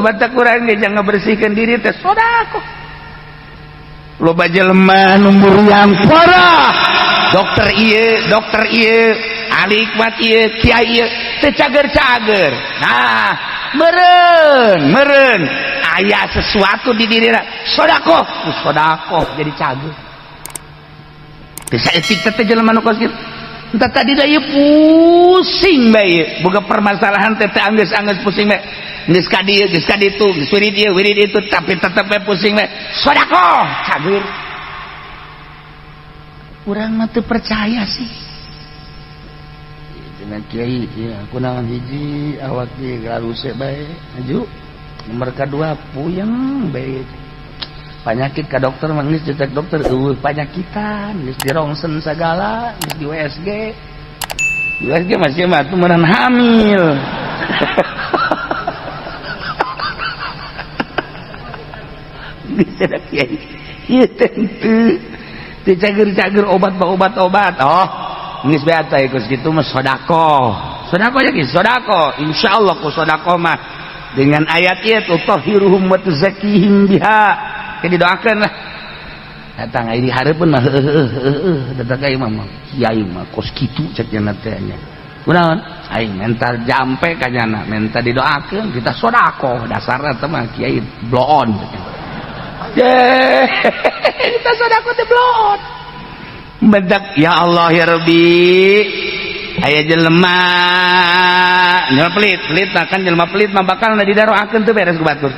Batak kurang ge jangan bersihkan diri teh sodakoh. Loba jelema nu muriang parah. Dokter ieu, dokter ieu, ahli hikmat ieu, kiai ieu, teu cager-cager. Nah, meureun, meureun aya sesuatu di dirina. Sodakoh, ku sodakoh jadi cager. Teu saeutik teh jelema nu kos kitu. Entah tadi da ieu pusing bae, boga permasalahan teh teh anggeus-anggeus pusing bae. Geus ka dieu, geus ka ditu, geus wirid ieu, wirid itu, tapi tetep bae pusing bae. Sodakoh, cager. Urang mah teu percaya sih. Cenah kiai, ya kunaon hiji awak ge garuse bae. Maju. Nomor kadua puyeng bae. Penyakit ka dokter mah geus cetek dokter eueuh panyakitan, geus dirongsen sagala, geus di USG. Di USG masih mah tuh meureun hamil. Geus cenah kiai. Ieu teh henteu. Teu cager-cager obat mah obat-obat. Oh, geus bae teh geus kitu mah sodakoh. Sodakoh ya geus sodakoh. Insyaallah ku sodakoh mah dengan ayat ieu tutahhiruhum wa tuzakkihim biha. Ke didoakeun lah. Datang aya di hareupeun mah heueuh heueuh datang ka imam mah. Kiai mah kos kitu cek nya teh nya. Kunaon? Aing menta jampe ka nyana, menta didoakeun kita sodakoh dasarna teh mah kiai bloon cek nya. Kita sodakoh teh bloon. Bedak ya Allah ya Rabbi. Aya jelema jelema pelit, pelit mah kan jelema pelit mah bakal didaroakeun teu beres ku batur.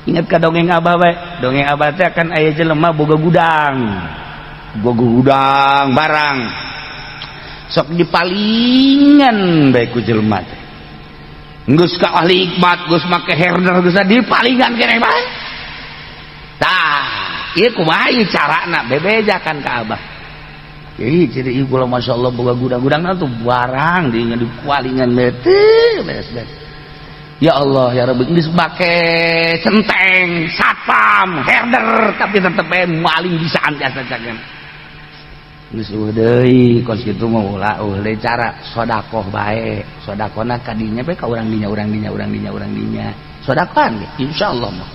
Ingat ka dongeng abah bae, dongeng abah teh kan aya jelema boga gudang. Boga gudang barang. Sok dipalingan bae ku jelema teh. Geus ka ahli hikmat, geus make herder geus dipalingan keneh bae. Tah, ieu kumaha ieu carana bebejakan ka abah. Ih, ciri ieu kula masyaallah boga gudang-gudangna tuh barang di dipalingan bae teu beres-beres. Ya Allah ya Rabbi, geus make centeng, satpam, herder tapi tetep bae maling bisaan jasa cagen. Geus eueuh deui kos kitu mah ulah eueuh deui cara sodakoh bae. Sodakohna ka dinya bae ka urang dinya, urang dinya, urang dinya, urang dinya. Sodakohan ge insyaallah mah.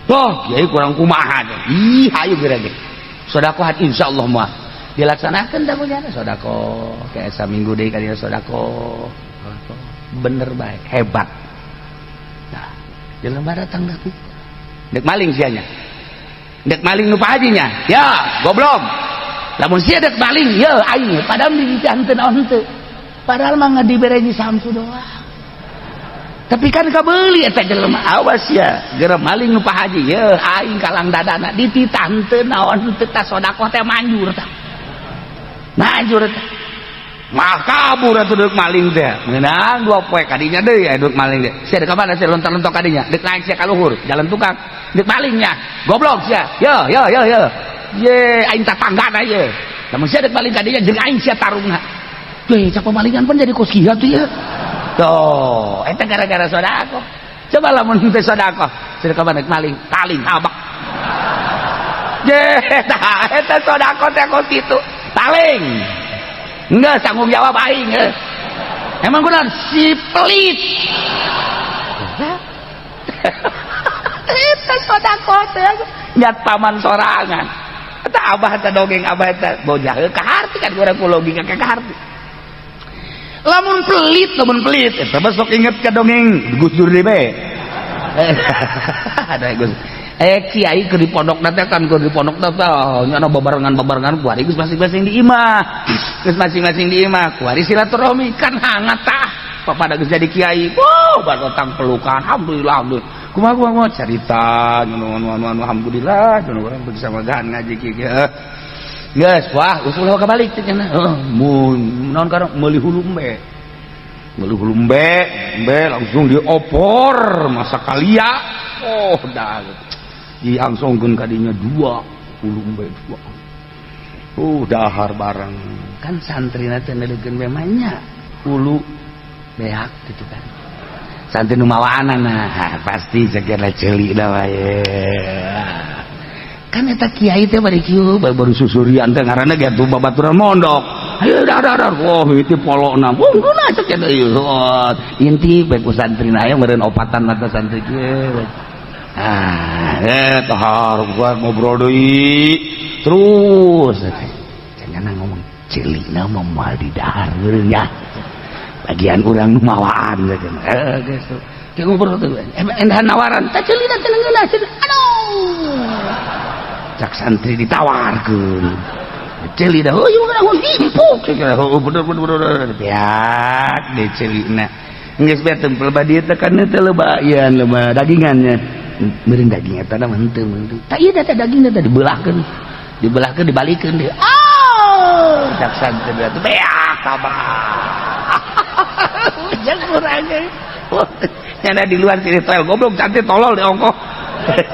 Toh, kiai kurang kumaha teh. Ih, hayu geura ge. Sodakohan insyaallah mah dilaksanakeun da punya sodakoh. Kayak saminggu deui ka dinya sodakoh. Bener bae, hebat. Nah, jelema datang dah tuh. Dek maling sianya. Dek maling nu Pak Hajinya. Ya, goblok. Lamun sia dek maling, ya aing padahal di henteu naon henteu. Padahal mah dibere Nyi Samsu doang. Tapi kan kabeuli eta jelema, awas ya, geura maling nu Pak Haji, ya aing kalang dadana dititah henteu naon henteu tah sodakoh teh manjur tah. Manjur tah. Mah kabur atuh deuk maling teh. Meunang dua poe kadinya deui aya deuk maling teh. Sia deuk ka mana sia lontar-lontok kadinya? Deuk naik sia ka luhur, jalan tukang. Deuk malingnya. Goblok sia. Yo yo yo yo. Ye aing tatanggana ye. Lamun sia deuk maling kadinya jeung aing sia tarungna. Weh, cak pemalingan pun jadi kos kieu tuh ya. Tuh, eta gara-gara sodakoh. Coba lamun teu sodakoh, sia ka mana maling, taling habak. Ye, tah eta sodakoh teh kos kitu. Taling. Enggak tanggung jawab aing eh. Emang kunaon si pelit. Eta sodakoh teh nyat paman sorangan. Eta abah teh dongeng abah teh bojah ka harti kan urang ku logika ka harti. Lamun pelit eta mah sok inget ka dongeng Gus Dur deui bae. Ada Gus. Kiai keur di pondok teh kan keur di pondok teh nya babarengan-babarengan kuari geus masing-masing di imah. Geus masing-masing di imah kuari silaturahmi kan hangat tah. Papada geus jadi kiai. Wow, batang pelukan. Alhamdulillah, alhamdulillah. Kumaha kumaha carita anu anu anu anu alhamdulillah anu urang bersama gaan ngaji kieu. Geus, wah usul kabalik teh cenah. Heuh, mun naon karena meuli hulu embe. Meuli hulu embe, embe langsung diopor masa kalia. Oh, dah. Diangsongkeun ka dinya dua hulu embe dua. Oh, dahar bareng. Kan santrina teh neulekeun we mah nya hulu beak gitu kan. Santri nu mawaana nah pasti ceuk ceuli da wae. Kan eta kiai teh bari kieu baru susurian teh ngaranna ge atuh babaturan mondok. Ayo dar dar dar. Wah, itu polokna. Ungguna cek eta ieu. Inti bae ku santri aya meureun opatan mata santri kieu. Ah, tahar gua ngobrol deui. Terus cenah ngomong ceulina mah moal didahar meureun ya. Bagian urang nu mawaan cenah. Geus. Kayak ngobrol tuh. Endahan nawaran, tah ceulina teh ngeunah cenah. Aduh. Cak santri ditawarkeun. Ceuli dah, oh ieu mah himpuk. Oh bener bener bener. Beak deh ceulina. Geus beak tempel ba dieu teh kan teh loba ieu loba dagingannya. Meureun daging eta mah henteu henteu. Tah ieu teh dagingna teh dibelahkeun. Dibelahkeun dibalikeun deui. Oh, cak santri teh beak kabah. Ujang urang ge. Nyana di luar silih toel goblok cantik tolol di ongkoh.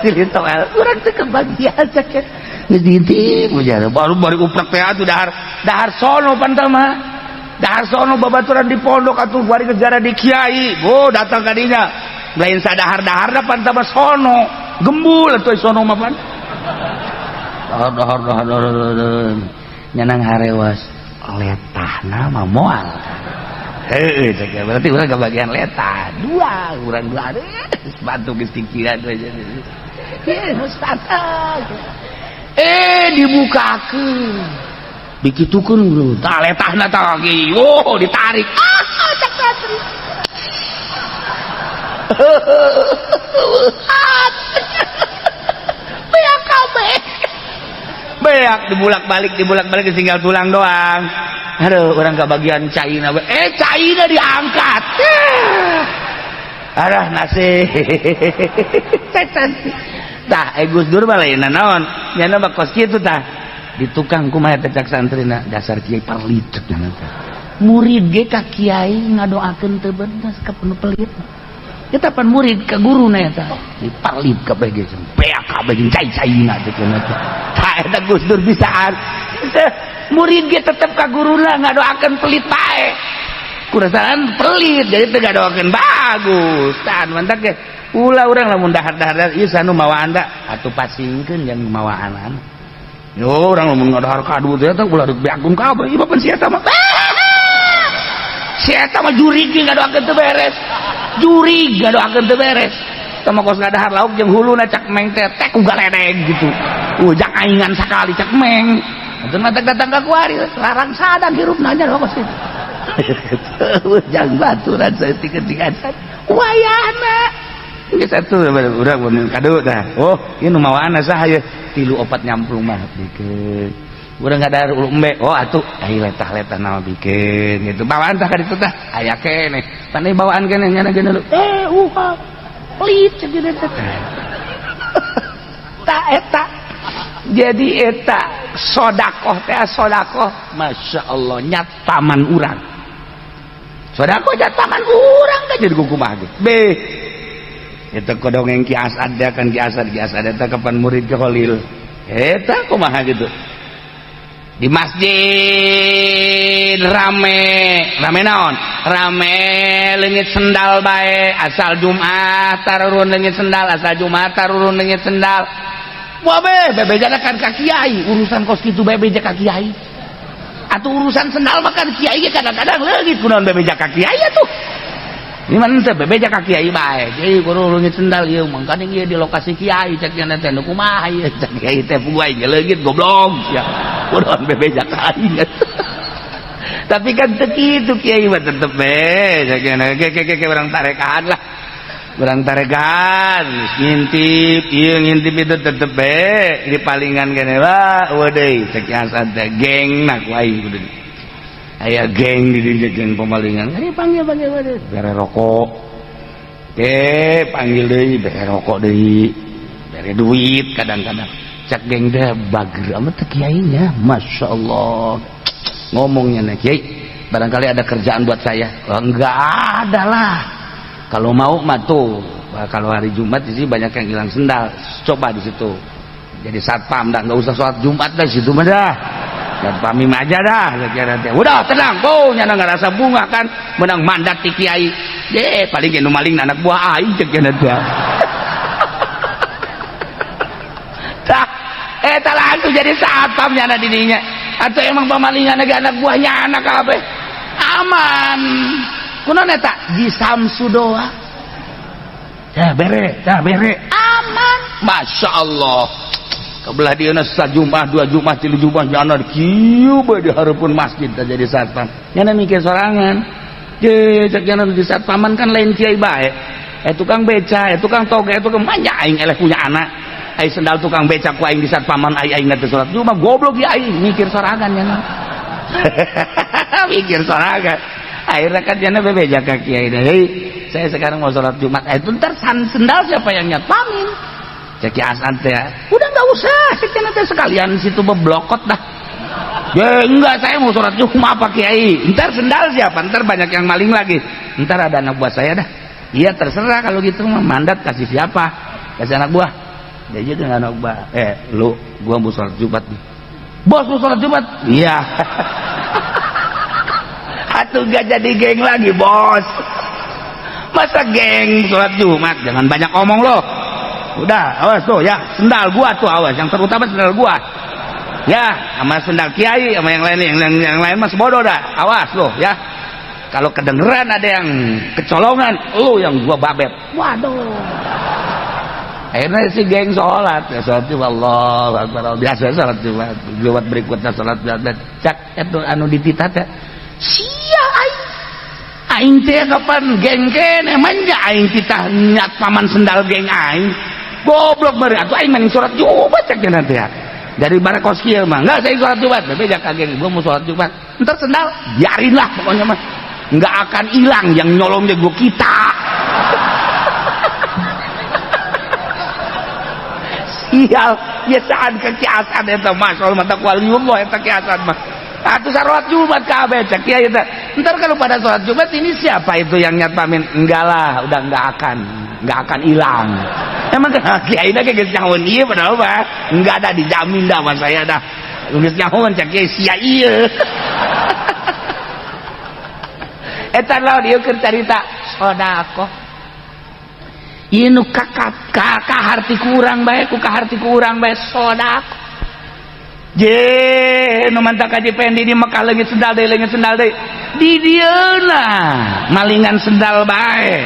Silih toel urang teh kebagian cak. Geus diintip ujar baru bari uprak teh atuh dahar dahar sono pantal mah. Dahar sono babaturan di pondok atuh bari geus gara di kiai. Oh datang ka dinya. Lain sadahar-daharna pantal mah sono. Gembul atuh sono mah pan. Dahar dahar dahar dahar. Nyanang harewas letahna mah moal. Heeh cek berarti urang kebagian letah. Dua urang dua sepatu geus pikiran we. Ye santai. Dibukakeun. Dikitukeun tah letahna tah lagi. Oh, ditarik. Ah, cak santri. Beak kabeh. Beak dibulak-balik tinggal tulang doang. Aduh, orang kebagian caina. Caina diangkat. Aduh, nasib. Tah, Gus Dur mah lain naon. Nyana mah kos kitu tah. Di tukang kumaha teh cak santrina dasar kiai parlit cek nyana teh. Murid ge ka kiai ngadoakeun teu bener ka penuh pelit. Eta pan murid ka guruna eta. Di parlit kabeh ge beak kabeh jeung cai-caina cek nyana teh. Tah eta Gus Dur bisaan. Murid ge tetep ka guruna ngadoakeun pelit bae. Kurasaan pelit jadi teu ngadoakeun bagus. Tah mantak ge ulah urang lamun dahar-dahar ieu sanu mawaan da atuh pasingkeun jeung mawaan. Yo urang lamun ngadahar kadu teh ulah deuk beakun kabeh ieu mah pan si eta mah. Si eta mah jurig ge ngadoakeun teu beres. Jurig ngadoakeun teu beres. Tah mah kos ngadahar lauk jeung huluna cak meng teh tek ku galedeg gitu. Ujang aingan sakali cak meng. Atuh mah datang ka kuari larang sadan hirupna nya kos kitu. Ujang baturan saeutik-eutik acan. Wayahna. Geus atuh urang mun kadu tah. Oh, ieu nu mawaanna saha ieu? Tilu opat nyamplung mah bikeun. Urang ngadahar ulu embe. Oh atuh ai letah-letah nama bikeun gitu. Bawaan tah ka ditu tah. Aya keneh. Pan bawaan keneh nyana geus pelit cek teh. Ta eta. Jadi eta sodakoh teh sodakoh Masya Allah nyataman urang. Sodakoh nyataman urang teh jadi kumaha ge. Beh. Eta kodongeng Ki Asad kan Ki Asad eta kapan murid ke Khalil. Eta kumaha gitu. Di masjid rame, rame naon? Rame leungit sendal bae asal Jumat tarurun leungit sendal, asal Jumat tarurun leungit sendal. Wah be, bebejana kan ka kiai, urusan kos kitu bebeja ka kiai. Atuh urusan sendal mah kan kiai ge kadang-kadang leungit kunaon bebeja ka kiai atuh. Ini mah teh bebeja ka kiai bae. Jadi kudu leungit sendal ieu mangkaning ieu di lokasi kiai cek nya teh nu kumaha ieu cek kiai teh puguh aing leungit goblok sia. Kunaon bebeja ka aing. Tapi kan teu kitu kiai mah tetep be cek nya ke ke ke urang tarekan lah. Urang tarekan ngintip ieu ngintip itu tetep be di palingan kene wah eueuh deui cek nya teh geng na ku aing kudu. Aya geng di dinya geng pemalingan. Ari panggil panggil panggil bere rokok. Panggil deui bere rokok deui. Bere duit kadang-kadang. Cak geng teh bager amat teh kiainya. Masya Allah. Ngomongnya nih kiai, barangkali ada kerjaan buat saya. Oh, enggak ada lah. Kalau mau mah tuh, kalau hari Jumat di sini banyak yang hilang sendal. Coba di situ. Jadi satpam dah, enggak usah sholat Jumat dah situ mah dah. Satpam aja dah nanti. Udah tenang, oh nyana ngerasa bunga kan menang mandat ti kiai. Ye, paling nu maling anak buah aing cek nya teh. Tah, eta langsung jadi satpam nyana di dinya. Atau emang pamalingan lagi anak buahnya anak kabeh aman. Kunaon eta? Di Samsu doa. Ya bere, ya bere, aman. Masya Allah. Kebelah dia sajumah, dua jumah, tilu jumah, nyana kieu bae di hareupeun masjid teh jadi satpam. Nyana mikir sorangan. Je cek nyana di satpaman kan lain kiai bae. Tukang beca, tukang toge, tukang manja aing eleh punya anak. Ai sendal tukang beca ku aing di satpaman ai aing teh salat Jumat goblok ya aing mikir sorangan nyana. Mikir sorangan. Akhirnya kan nyana bebeja ka kiai, "Hei, saya sekarang mau sholat Jumat." Itu ntar sendal siapa yang nyatpamin? Cek Ki Asan teh, "Udah nggak usah, cek teh sekalian situ beblokot dah." Ya enggak, saya mau sholat Jumat Pak Kiai. Ntar sendal siapa? Ntar banyak yang maling lagi. Ntar ada anak buah saya dah. Iya terserah kalau gitu mah, mandat kasih siapa? Kasih anak buah. Dia juga anak buah. Lu, gua mau sholat Jumat nih. Bos mau sholat Jumat? Iya. Atuh gak jadi geng lagi bos. Masa geng sholat Jumat? Jangan banyak omong loh. Udah, awas tuh ya, sendal gua tuh awas, yang terutama sendal gua. Ya, sama sendal kiai, sama yang lain, yang lain mas bodoh dah. Awas loh ya. Kalau kedengeran ada yang kecolongan, lu yang gua babet. Waduh. Akhirnya si geng sholat, ya sholat Jumat, Allah Akbar, biasa sholat Jumat. Jumat berikutnya sholat Jumat. Cak itu anu dititah teh. Sia aing. Aing teh kapan geng kene manja aing titah nyatpaman sendal geng aing. Goblok bari atuh aing mending sholat Jumat cek nanti ya. Dari barakos kieu mah enggak saya sholat Jumat, bebeja ka geng gua mau sholat Jumat. Entar sendal biarin lah pokoknya mah. Enggak akan hilang yang nyolongnya gua kita. Sial, biasaan ke Ki Hasan eta mah, soal mata waliullah eta Ki Hasan mah. Atuh salat Jumat kabeh cek kiai eta. Ntar kalau pada sholat Jumat ini siapa itu yang nyatpamin? Enggak lah, udah enggak akan hilang. Emang kiai dah geus nyahoan ieu padahal mah enggak ada dijamin dah sama saya dah. Geus nyahoan cek kiai sia ieu. Eta lawan ieu keur carita sedekah. Ieu nu kaharti ku urang bae, ku kaharti ku urang bae sedekah. Je, nu mantak Haji Pendi di Mekah leungit sendal deui, leungit sendal deui. Di dieuna malingan sendal bae.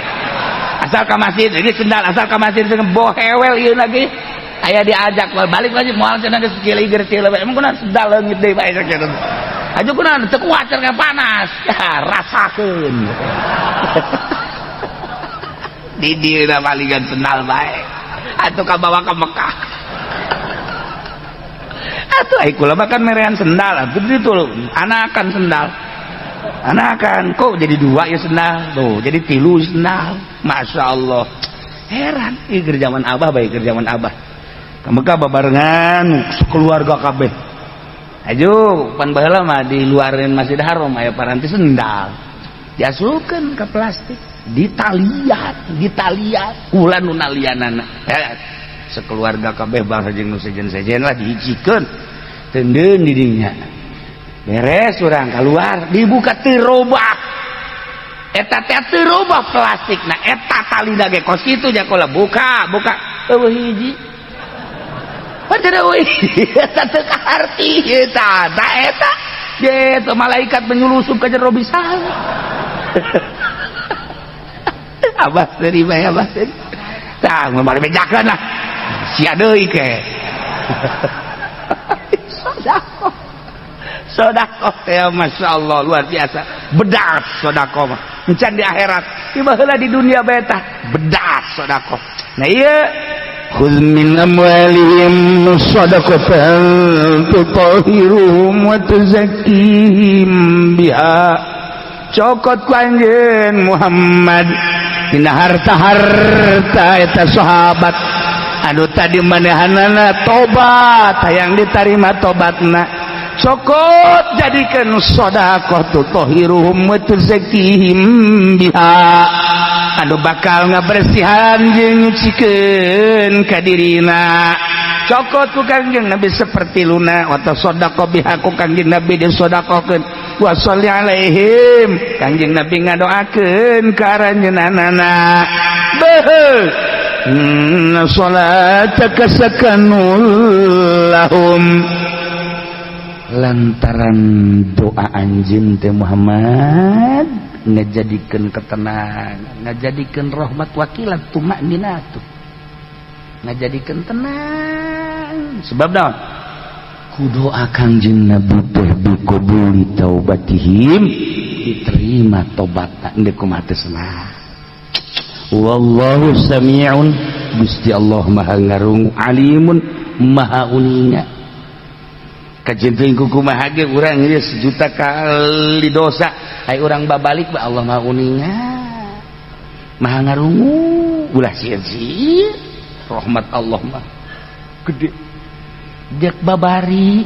Asal ka masjid, ini sendal, asal ka masjid bohewel ieu lagi. Aya diajak balik lagi moal cenah geus kieu kieu emang kunaon sendal leungit deui bae sakitu. Aju kunaon teu kuat cenah panas. Ya rasakeun. Di dieuna malingan sendal bae. Atuh kabawa ka Mekah. Atuh ai kula mah kan merean sendal, atuh ditu anakan sendal. Anakan kok jadi dua ya sendal, tuh jadi tilu sendal. Masya Allah. Heran, ieu keur zaman abah bae keur zaman abah. Ka Mekah babarengan keluarga kabeh. Aju pan baheula mah di luarin Masjid Haram aya paranti sendal. Diasupkeun ka plastik, ditalian, ditalian, kula nu nalianana. Sekeluarga kabeh bangsa jeung nu sejen-sejen lah dihijikeun. Tendeun di dinya. Beres urang keluar, dibuka teu robah. Eta teh teu robah plastikna, eta talina ge kos kitu nya kula buka, buka eueuh hiji. Padahal eueuh eta teu kaharti eta, ta eta. Ge malaikat menyulusup ka jero bisa. Abah seuri bae abah seuri. Tah mun bari bejakeun lah. Sia deui ke. Sedekah. Sedekah ya Masya Allah luar biasa. Bedas sedekah mah. Encan di akhirat, tiba heula di dunia bae tah bedas sedekah. Nah ieu Khudz min amwalihim shadaqatan tutahhiruhum wa tuzakkihim biha. Cokot ku anjeun Muhammad dina harta-harta eta sahabat anu tadi manehanana tobat hayang ditarima tobatna, cokot jadikan sedekah tutahhiruhum wa tuzakkihim biha, anu bakal ngabersihan jeung nyucikeun ka dirina. Cokot ku Kangjeng Nabi seperti luna wa tasaddaqo biha, ku Kangjeng Nabi disedekahkeun, wa sholli alaihim, Kangjeng Nabi ngadoakeun ka aranjeunana. Beuh, inna salataka sakanul lahum. Lantaran doa anjeun teh Muhammad ngajadikeun ketenangan, ngajadikeun rahmat wakilat tumakninatu, ngajadikeun tenang. Sebab naon? Ku doa Kangjeng Nabi teh biqabuli taubatihim, diterima tobatna endek kumaha teh senang. Wallahu sami'un, Gusti Allah maha ngarungu, alimun maha uninga. Kajeun teuing kumaha ge urang ieu sejuta kali dosa, ai urang babalik ba Allah maha uninga, maha ngarungu. Ulah sieun-sieun, rahmat Allah mah gede. Jek babari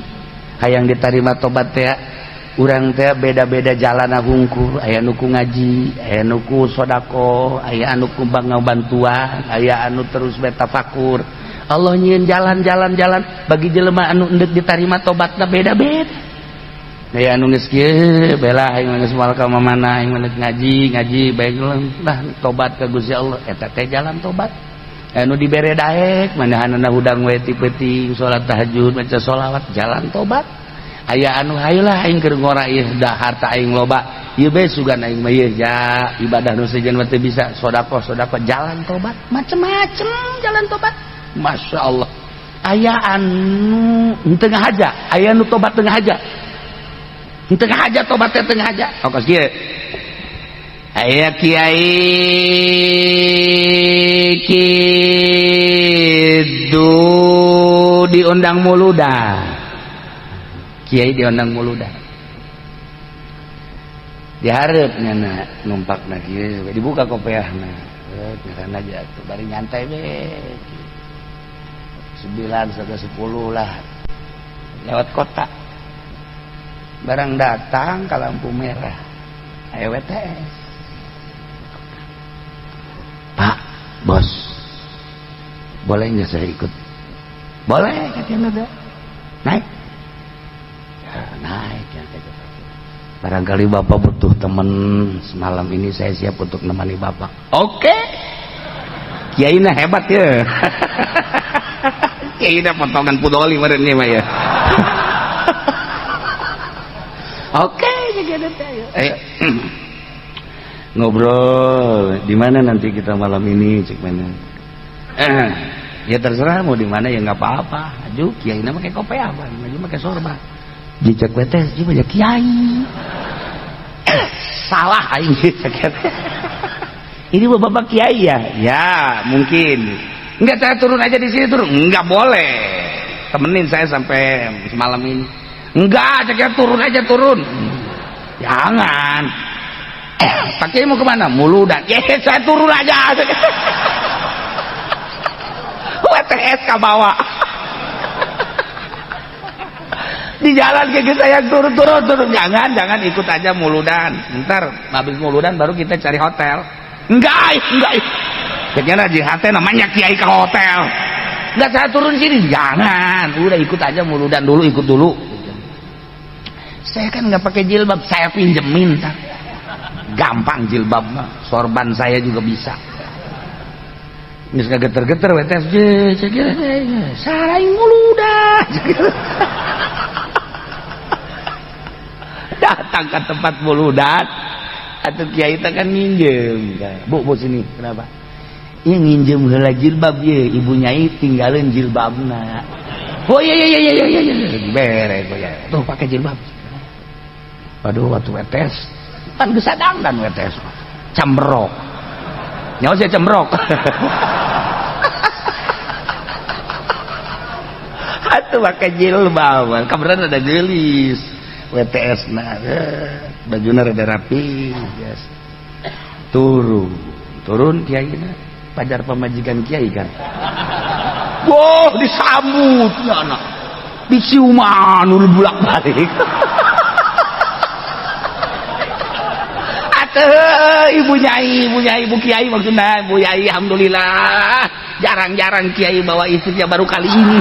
hayang diterima tobat teh urang teh beda-beda jalan hungkul, aya nu ku ngaji, aya nu ku sodako, aya anu ku bantuan, aya anu terus betafakur. Allah nyieun jalan-jalan-jalan bagi jelema anu endek diterima tobatna beda-beda. Aya anu geus kieu bela aing geus moal ka mana aing mah ngaji ngaji bae lah tobat ka Gusti Allah, eta teh jalan tobat. Anu dibere daek manahanana hudang we ti peuting salat tahajud maca sholawat jalan tobat. Aya anu hayeulah aing keur ngora ieu da harta aing loba ieu bae sugan aing mah ieu ja ibadah nu sejen mah teu bisa sedekah sedekah jalan tobat macem-macem jalan tobat. Masya Allah. Aya anu tengah aja, aya anu tobat tengah aja, tengah aja tobatnya tengah aja. Kos kieu aya kiai kitu diundang muludan, kiai diundang muludan, dihareup nyana numpakna kieu dibuka kopeahna, ngaranna aja tuh bari nyantai be 9:30 lah lewat kota, barang datang ke lampu merah aya WTS. Pak bos, boleh nggak saya ikut? Boleh katanya, naik ya, naik ya, barangkali bapak butuh teman semalam ini, saya siap untuk nemani bapak. Oke, kiai nah hebat ya. Kiai nah potongan pudoli meureun mah ya. Oke, ayo ngobrol di mana nanti kita malam ini cek mana? Ya terserah mau di mana ya nggak apa-apa. Aju kiai nama pakai kopi apa? Maju pakai sorban. Dicek WTS juga ya kiai. Salah aing cek. Ini bapak kiai ya? Ya mungkin. Enggak, saya turun aja di sini turun. Enggak boleh. Temenin saya sampai semalam ini. Enggak, cek turun aja turun. Jangan. Pak Kiai mau kemana? Muludan. Ya saya turun aja. WTS ka bawa. Di jalan kayak saya turun turun turun. Jangan jangan ikut aja muludan. Ntar habis muludan baru kita cari hotel. Enggak enggak. Kayaknya JHT namanya kiai ke hotel. Enggak, saya turun sini. Jangan. Udah ikut aja muludan dulu, ikut dulu. Saya kan nggak pakai jilbab, saya pinjemin ntar. Gampang jilbab mah, sorban saya juga bisa. Geus geter-geter WTS sarai muludan. Datang ke tempat muludan, atuh kiai teh kan nginjem. Bu, bu sini, kenapa? Ieu nginjem heula jilbab ye, ibu nyai tinggalin jilbabna. Oh iya iya iya iya iya, bere ya. Tuh pakai jilbab. Waduh, waktu WTS kan geus sadangdan WTS cembrok. Nyawa saya cembrok. Atuh pakai jilbab, kabaran ada gelis WTS nah, bajuna rada rapi, yes. Turun, turun kiai na, pajar pamajikan kiai kan. Wah, disambut ya anak. Diciuman udah bolak-balik. Ibu nyai, ibu nyai, ibu kiai maksudnya, ibu nyai, alhamdulillah. Jarang-jarang kiai bawa istrinya, baru kali ini.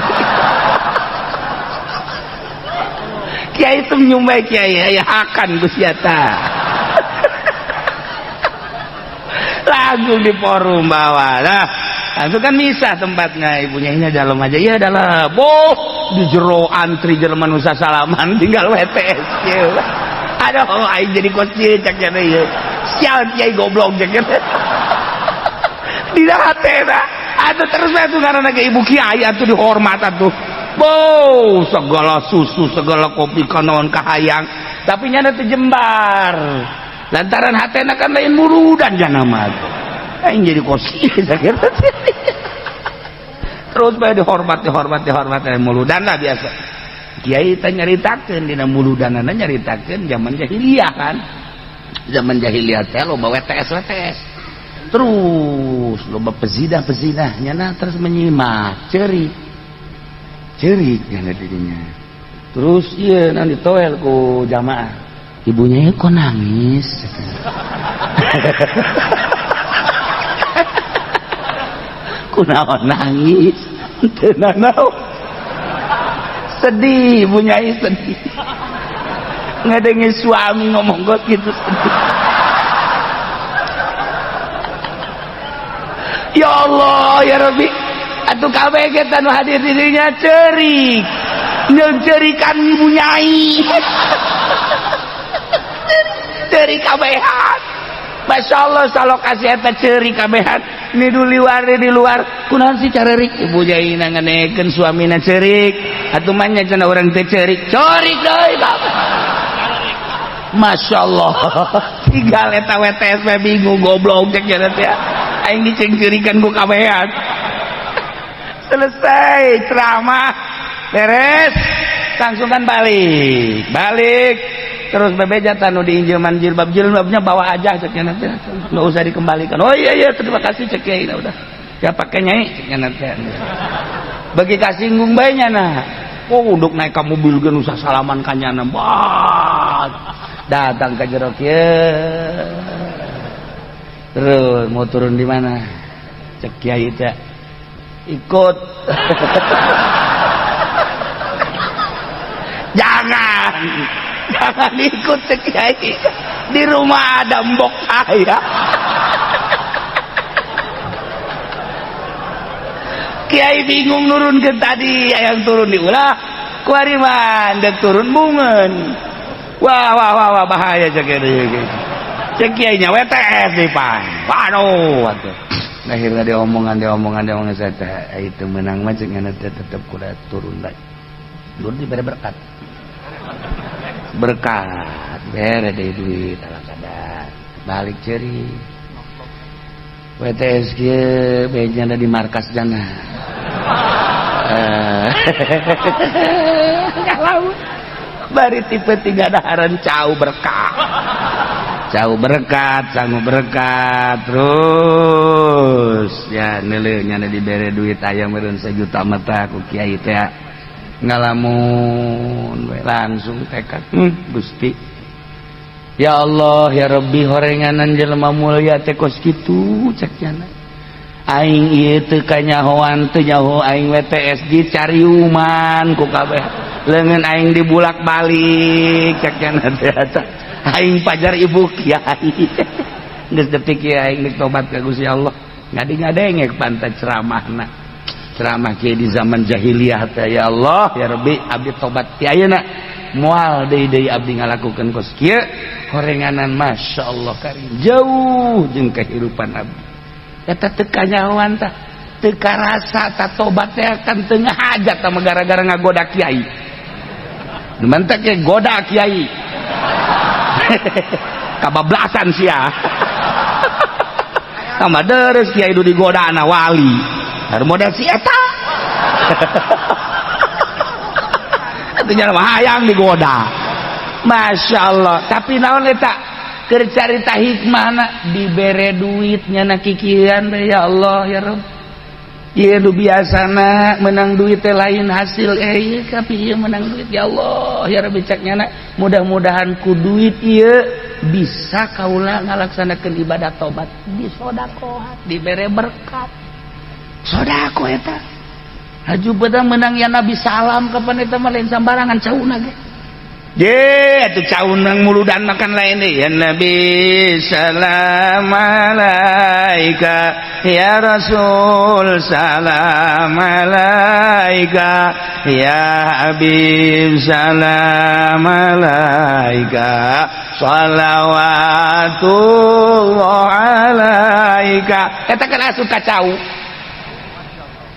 Kiai itu nyumbai kiai, ya akan Gusyata. Langsung di forum bawa. Nah, Langsung kan misah tempatnya, ibunya ini dalam aja. Iya dalam. Boh, di jero antri jelema nu salaman tinggal WTS kieu. Aduh, aing jadi kos kieu cak cenah ieu. Sial kiai goblok cak cenah. Dina hatena. Atuh terus we atuh ngaranna ge ibu kiai atuh dihormat atuh. Boh, segala susu, segala kopi kanaon kahayang, tapi nyana teu jembar. Lantaran hatena kan lain muludan jana mah. Aing jadi kos kieu sakitu. Terus bae dihormat, dihormat, dihormat, muludan lah biasa. Kiai teh nyaritakeun dina muludanana, nyaritakeun zaman jahiliyah kan. Zaman jahiliyah teh loba WTS WTS. Terus loba pezinah-pezinah nyana terus menyimak, ceurik. Ceurik nyana dirinya. Terus iya nanti toel ku jamaah. Ibunya kok nangis? Kunaon nangis? Teu nanaon. Sedih, ibunya sedih. Ngedengi suami ngomong kok gitu sedih. Ya Allah, ya Rabbi. Atuh kabeh ge nu hadir di dinya ceurik. Nyeungceurikan ibu nyai. Ceurik kabehan. Masya Allah salokasi eta ceurik kabehan. Ni luar di luar. Kunaon sih carerik? Ibu nyai ngangenekeun suamina ceurik. Atuh mah nya cenah urang teh ceurik. Ceurik deui kabeh. Masya Allah. Tinggal eta WTS we bingung goblok cek cenah teh. Aing dicengcurikan ku kabehan. Selesai ceramah beres, langsung kan balik. Balik terus bebeja tanu diinjeman jilbab, jilbabnya bawa aja cek nya teh, nggak usah dikembalikan. Oh iya iya terima kasih cek kiai, udah. Ya pakai nyai cek nya teh. Bagi kasinggung bae nya nah. Oh untuk naik ka mobil ge usah salaman ka nyana. Wah, datang ke jero kieu. Terus mau turun di mana? Cek kiai teh. Ikut. Jangan. Jangan ikut cek kiai. Di rumah ada mbok saya. Kiai bingung nurun ke tadi, yang turun di ulah kuari mah dek turun bungeun. Wah wah wah wah bahaya cek kiai. Cek kiainya WTS di pan. Waduh atuh. Akhirnya diomongan diomongan saya teh itu menang mah cek ngana teh tetep kuda turun bae. Turun dibere berkat. Berkat bere deui duit ala kadar. Balik ceri. WTS kieu beja di markas jana. Kalau bari tipe 3 daharan cau berkat. Cau berkat, sangu berkat terus ya neuleuh nyana dibere duit aya meureun 1 juta mata ku kiai teh ngalamun we langsung tekad. Gusti ya Allah ya Rabbi horenganan jelema mulia teh kos kitu cek nyana. Aing ieu teu kanyahoan teu nyaho aing WTS dicariuman ku kabeh leungeun aing dibulak-balik cek nyana teh eta. Aing pajar ibu kiai. Geus detik kieu aing geus tobat ka Gusti Allah. Ngadi-ngadengek pantat ceramahna. Ceramah kieu di zaman jahiliyah teh ya Allah ya Rabbi abdi tobat ti ayeuna. Moal deui-deui abdi ngalakukeun kos kieu horenganan Masya Allah karim jauh jeung kehidupan abdi. Eta teu kanyahoan tah teu karasa tah tobat teh kan teu ngahajat tah gara-gara ngagoda kiai. Nu mantak ge goda kiai. Kabablasan sia. Tambah deres kiai du digoda na wali. Har model si eta. Atuh nya mah hayang digoda. Masya Allah. Tapi naon eta? Keur carita hikmahna dibere duit nyana kikian ya Allah ya Rabb. Ieu nu biasana menang duit teh lain hasil ieu tapi ieu menang duit ya Allah ya Rabbi cek nyana mudah-mudahan ku duit ieu bisa kaula ngalaksanakeun ibadah tobat disodakohan dibere berkat. Sodako eta. Haju bedang menang ya Nabi salam kapan eta mah lain sambarangan cauna ge. Je atuh caunang muludan makan lain deh. Ya Nabi salam alaika, ya Rasul salam alaika, ya Habib salam alaika, shalawatullah alaika. Eta kan asup ka cau.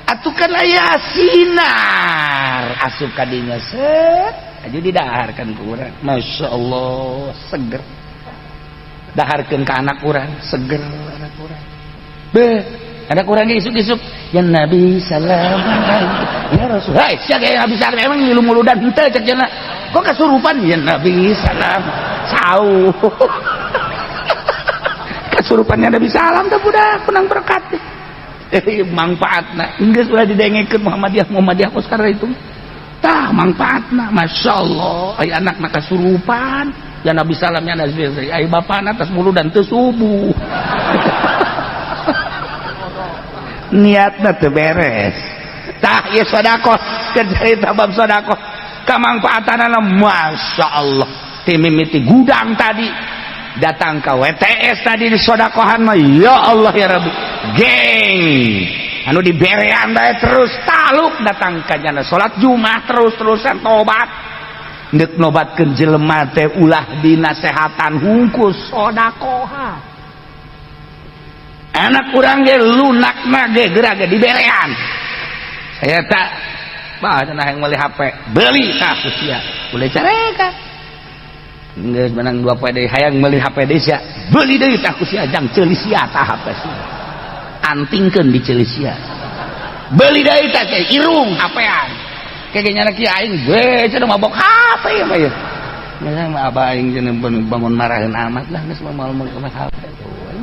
Atuh kan aya sinar asup ka dinya set. Aja didaharkan ke urang, Masya Allah seger. Daharkan ke anak urang, seger anak urang. Be, anak urang isuk-isuk, ya Nabi salam ya Rasul. Hai, sia kayak Nabi salam emang ngilu muludan henteu cek cenah. Kok kasurupan ya Nabi salam. Sau. Kasurupannya Nabi salam teh budak menang berkat. Manfaatna geus ulah didengekeun Muhammadiyah Muhammadiyah kos karena itu. Tah manfaatna Masya Allah ay anakna kasurupan ya Nabi salam ya Nabi ay bapana atas muludan teu subuh. Niatna teu beres. Tah ieu sedekah cerita bab sedekah kamangfaatanana Masya Allah. Ti mimiti gudang tadi datang ke WTS tadi di sodakohan mah ya Allah ya Rabbi geng anu diberean bae terus taluk datang ka jana salat Jumat terus-terusan tobat deuk nobatkeun jelema teh ulah dinasehatan hungkus sodakohan anak urang ge lunakna ge geura ge diberean saya tak bah cenah hayang meuli HP beli tah ku sia boleh carekan geus menang 2 poe deui hayang meuli HP deui sia beli deui tah ku sia jang ceuli sia tah HP sia antingkeun di ceuli sia beli deui tah irung HP-an kege nyana kieu aing we cenah mabok HP mah ieu geus mah abah aing cenah bangun maraheun amat lah geus moal meuli HP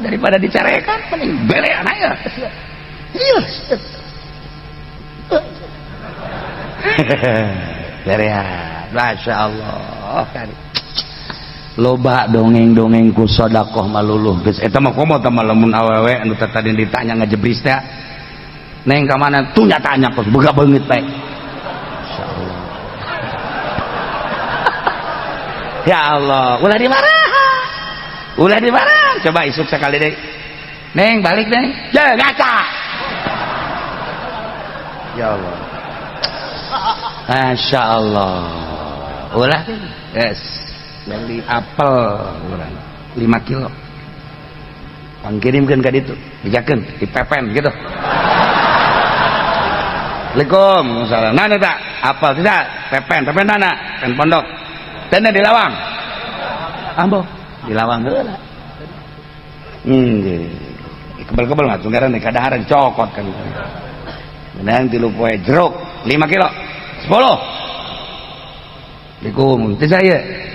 daripada dicarekan mending berean aya ieu berean masyaallah kali loba dongeng-dongeng ku sedekah maluluh geus eta mah komo teh lamun awewe anu tadi ditanya ngajebris teh neng ka mana tuh nyatanya kos boga beungit bae insyaallah ya Allah ulah dimarah ulah dimarah coba isuk sekali deui neng balik neng je ngaca ya Allah Masya Allah ulah yes beli apel urang 5 kilo pangkirimkeun ka ditu dijakeun dipepen gitu. Assalamualaikum salam nana tak apel tidak pepen pepen nana pen pondok tenda di lawang ambo di lawang heula kebel-kebel mah tunggaran kadaharan cokot kan menang 3 poe jeruk 5 kilo 10 Assalamualaikum teu saya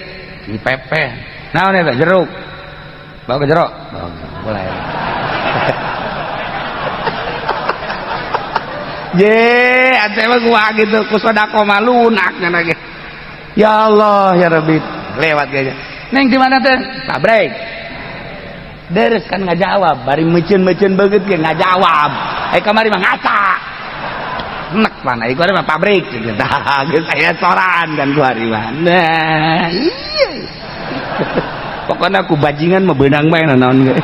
di pepen naon eta jeruk bawa ke jeruk boleh je atuh mah gua gitu ku sedekah mah lunak nya ge ya Allah ya Rabbi lewat ge neng di mana teh pabrik deres kan ngajawab bari meuceun-meuceun beungeut ge ngajawab ai kamari mah ngaca nek mana ieu mah pabrik gitu tah geus aya soran kan ku hari mah nah iya pokoknya aku bajingan mah beunang bae naon ge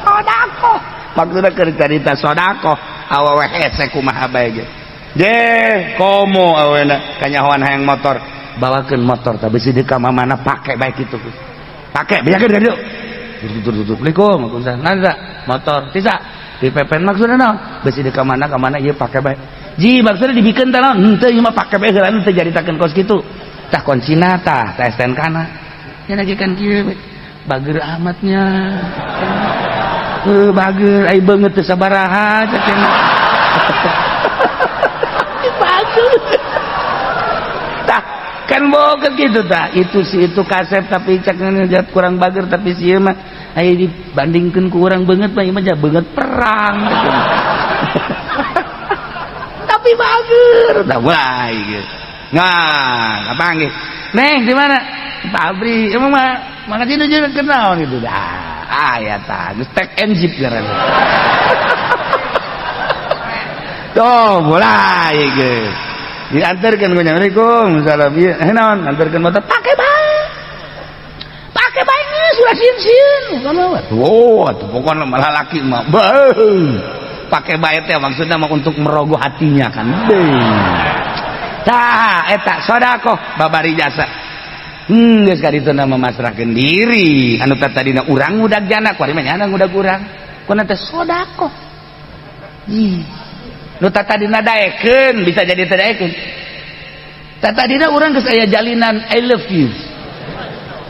sedekah maksudna keur carita sedekah awewe hese kumaha bae ge je komo awena kanyahoan hayang motor bawakeun motor tah bisi deuk ka mamana pake bae kitu pake bejakeun ka dieu tutur Assalamualaikum waalaikumsalam nanda motor tisa dipepen maksudna naon bisi deuk ka mana ieu pake bae ji maksudna dibikeun teh naon henteu ieu mah pake bae heula teu jaritakeun kos kitu tah kuncina tah tah STNK na nya lagi kan kieu bager amatnya bager ai beungeut teu sabaraha cek bager tah kan boga gitu tah itu si itu kasep tapi cek ngejat kurang bager tapi si ieu mah aya dibandingkeun ku urang beungeut mah ieu mah beungeut perang tapi bager tah mulai gitu nah kapanggih neng di mana pabrik emang mah maka sini juga kenal gitu dah ah ya tah geus tek enzip ngaranna tuh mulai geus Diantarkeun ku Assalamualaikum salam ieu eh naon antarkeun motor pake bae. Pake bae geus ulah sieun-sieun. Oh, atuh pokona malah laki mah. Beuh. Pake bae teh maksudna mah untuk merogoh hatinya kan. Tah eta sedekah babari jasa. Geus ka ditu mah masrahkeun diri. Anu tadina urang ngudag jana kuari mah nyana ngudag urang. Kuna teh sedekah. Ih. Nu tadina daekeun bisa jadi teu daekeun. Tadina urang geus aya jalinan I love you.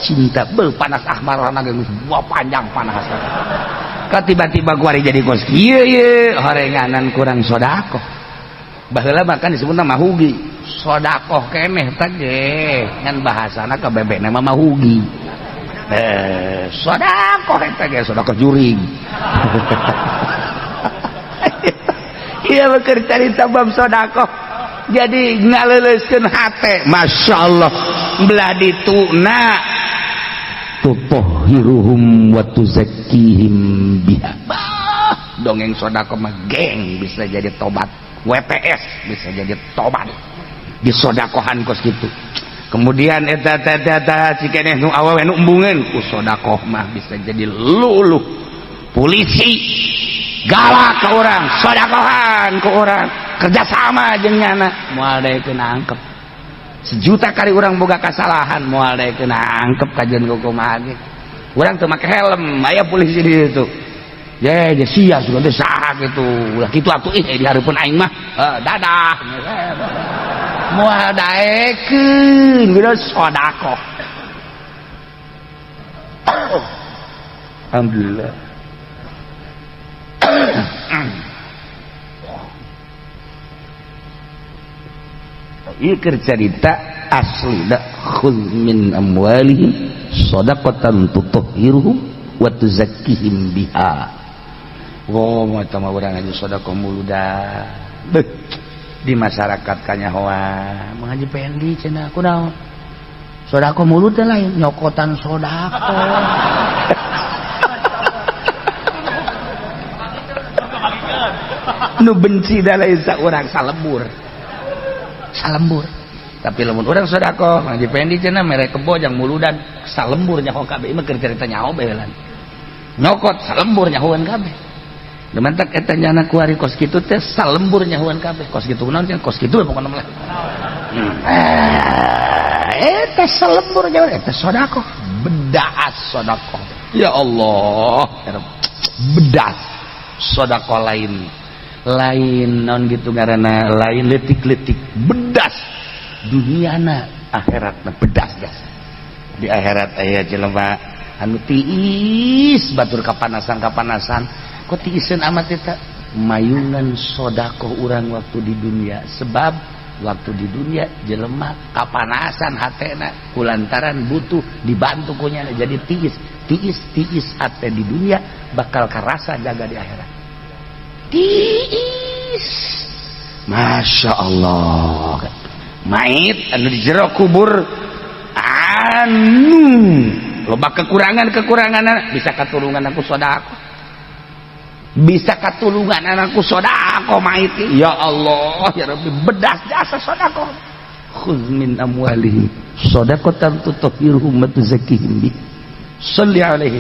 Cinta beuh panas ahmarana geus buah panjang panas. Ka tiba-tiba kuari jadi kos kieu ye horenganan kurang sedekah. Baheula mah kan disebutna mahugi. Sedekah keneh teh ge ngan bahasana ka bebekna mah mahugi. Sedekah eta ge sedekah juring. Iya beker carita bab sedekah. Jadi ngaleuleuskeun hate. Masya Allah belah dituna tutahhiruhum wa tuzakkihim biha. Bah, dongeng sedekah mah geng bisa jadi tobat. WTS bisa jadi tobat. Disodakohan kos kitu. Kemudian eta eta eta cikeneh nu awewe nu embungeun ku sedekah mah bisa jadi luluh. Polisi galak ke orang, sodakohan ke orang, kerjasama jeung nyana, moal daekeun angkep. Sejuta kali orang boga kasalahan, moal daekeun angkep kajian kumaha ge. Urang teu make helm, aya polisi di situ. Ye, je sia sugan teh saha kitu. Ulah kitu atuh ih di hareupeun aing mah. Dadah. Moal daekeun geus sodakoh. Alhamdulillah. Ieu keur carita asli da khudz min amwalihim shadaqatan tutahhiruhum wa tuzakkihim biha. Wo mah urang aja sedekah muludan. Beuh di masyarakat kanyahoan Mang Haji Pendi cenah kunaon? Sedekah mulut teh lain nyokotan sedekah. Nu benci da lain saurang salembur. Salembur. Tapi lamun urang sedekah Mang Haji Pendi cenah mere kebo jang muludan salembur nyaho kabeh mah keur carita nyaho bae lan. Nyokot salembur nyahoan kabeh. Demantak eta nyana kuari kos kitu teh salembur nyahoan kabeh. Kos kitu naon cenah kos kitu pokona mah. Eta salembur nyahoan eta sedekah. Bedaas sedekah. Ya Allah, bedas sedekah lain. Lain naon gitu ngaranna lain leutik-leutik bedas duniana akhiratna bedas gas di akhirat aya jelema anu tiis batur kapanasan-kapanasan kok tiiseun amat eta mayungan sedekah urang waktu di dunia sebab waktu di dunia jelema kapanasan hatena kulantaran butuh dibantu ku nyana jadi tiis tiis tiis hate di dunia bakal karasa jaga di akhirat. Tiis. Masya Allah. Mait anu di jero kubur anu loba kekurangan-kekurangan bisa katulungan aku sedekah. Bisa katulungan anakku sedekah mait. Ya Allah ya Rabbi bedas jasa sedekah. Khudz min amwalihim shadaqatan tutahhiruhum wa tuzakkihim bi. Shalli alaihi.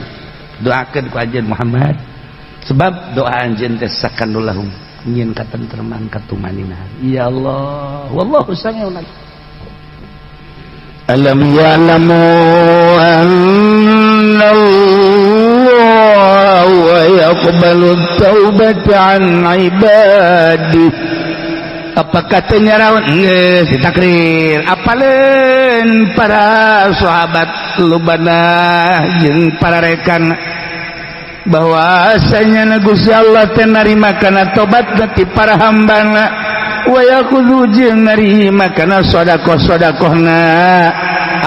Doakeun ku anjeun Muhammad. Sebab doa anjeun teh sakanul lahum nyieun katentreman katumanina. Ya Allah, wallahu samiun alim. Alam ya'lamu anna Allah yaqbalu taubata an ibadihi. Apa katanya raun geus ditakrir. Apaleun para sahabat lubana jeung para rekan bahwasanya Gusti Allah teh narima kana tobat ti para hambana wa yakhudhu jeung narima kana sedekah-sedekahna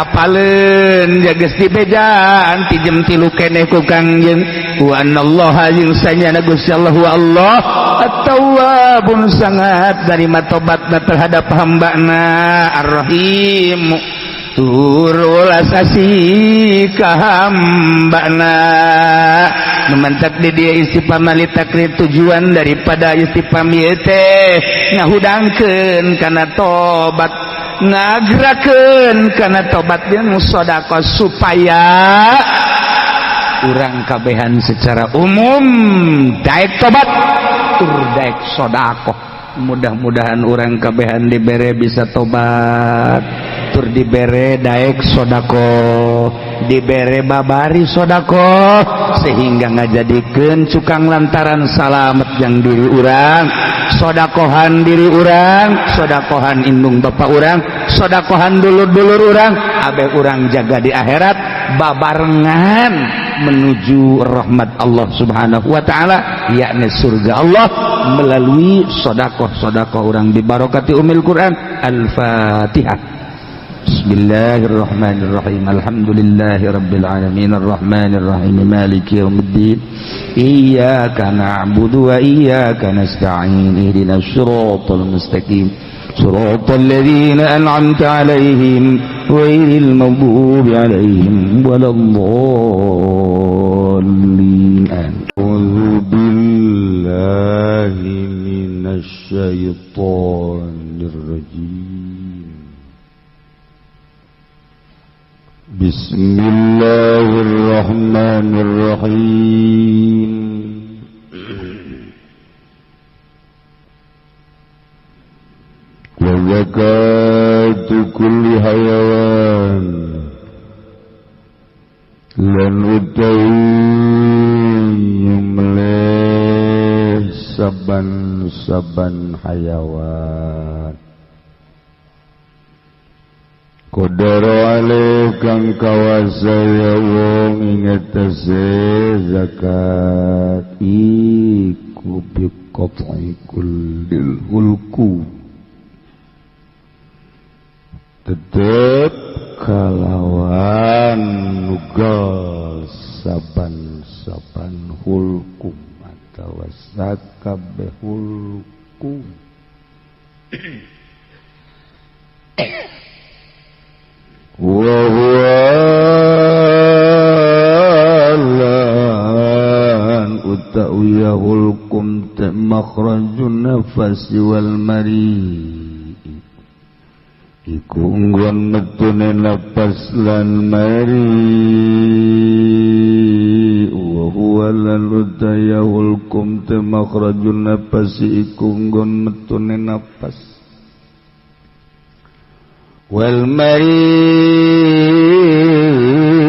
apaleun geus dibejaan ti jam 3 keneh ku Kangjeng wa anallaha jeung sanyana Gusti Allah wa Allah at-tawwabun sangat narima tobatna terhadap hambana ar-rahim tur welas asih ka hambana. Nu mantak di dia istifham litakrir, tujuan daripada istifham ieu teh ngahudangkeun kana tobat, ngagerakeun kana tobat jeung sedekah, supaya urang kabehan secara umum daek tobat tur daek sedekah. Mudah-mudahan urang kabehan dibere bisa tobat tur dibere daek sodako, dibere babari sodako, sehingga ngajadikeun cukang lantaran salamet yang diri urang, sodakohan diri urang, sodakohan indung bapak urang, sodakohan dulur-dulur urang, abe urang jaga di akhirat babarengan menuju rahmat Allah Subhanahu wa taala, yakni surga Allah, melalui sodakoh-sodakoh urang bibarokati umil Quran. Al-Fatihah. Bismillahirrahmanirrahim. Alhamdulillahi rabbil alamin, arrahmanir rahim, maliki yaumiddin. Iyyaka na'budu wa iyyaka nasta'in. Ihdinas siratal mustaqim. Siratal ladzina an'amta 'alaihim ghairil maghdubi 'alaihim waladdallin. A'udzu billahi minasy syaithanir rajim. Bismillahirrahmanirrahim. Wa zakatu kulli hayawan lan utawi nyumelih saban-saban hayawan Qadara alih kang kawasa ya wong ing atase zakat iku biqat'i kullil hulku, tetep kalawan nugal saban-saban hulkum atawa sakabeh hulkum. Wa huwa lan utawiya hulkum te makhrajun nafasi wal mari, iku nggon metune nafas lan mari. Wa huwa lan utawiya hulkum te makhrajun nafasi, iku nggon metune nafas wal mari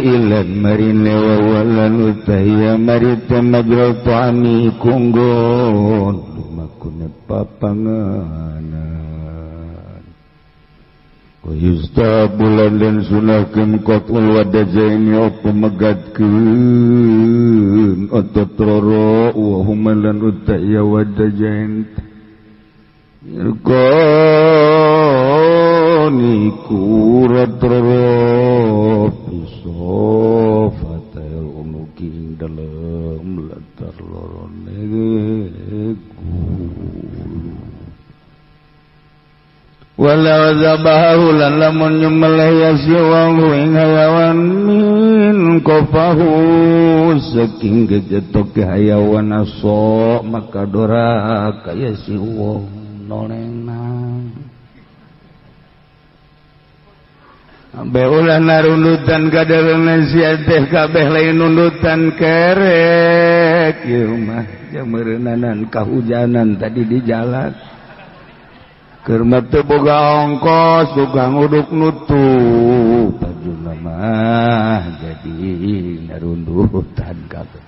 ilan marine wa walan utahiya mari temajra ta'ami kunggon lumakune papanganan. Wa yustabulan dan sunahkeun qatul wadajaini apa megatkeun otot roro wa humalan utahiya wadajain irkoni kurat roro bisofatil unuki dalam latar lorone gulu. Walau zabahu lan lamun nyumelih ya si wong ing hayawan min kofahu saking gejetoke hayawan aso maka dora kaya si wong nolena. Ambe ulah narundutan kadarna sia teh kabeh lain nundutan kerek ieu mah jameureunana kahujanan tadi di jalan. Keur mah teu boga ongkos tukang uduk nutup bajuna mah jadi narundutan kabeh.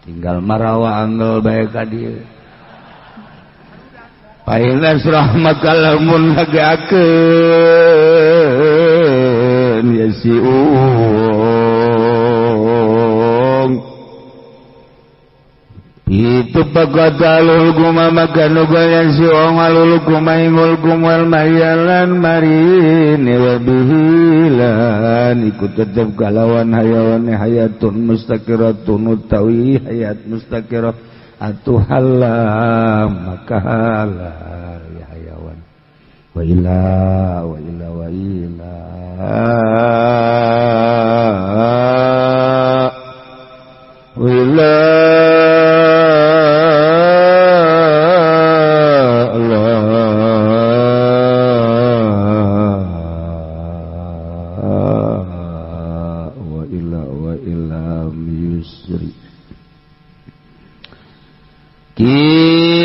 Tinggal marawa anggel bae ka dieu. Paina surah makalamun hagakeun ya si uung itu pagatalul guma maka nugal si uung alul guma ingul gumal mayalan marini wabihilan ikut tetep kalawan hayawan hayatun mustaqiratun utawi hayat mustaqirah atuh halam maka halal ya hayawan wa ila wa ila wa ila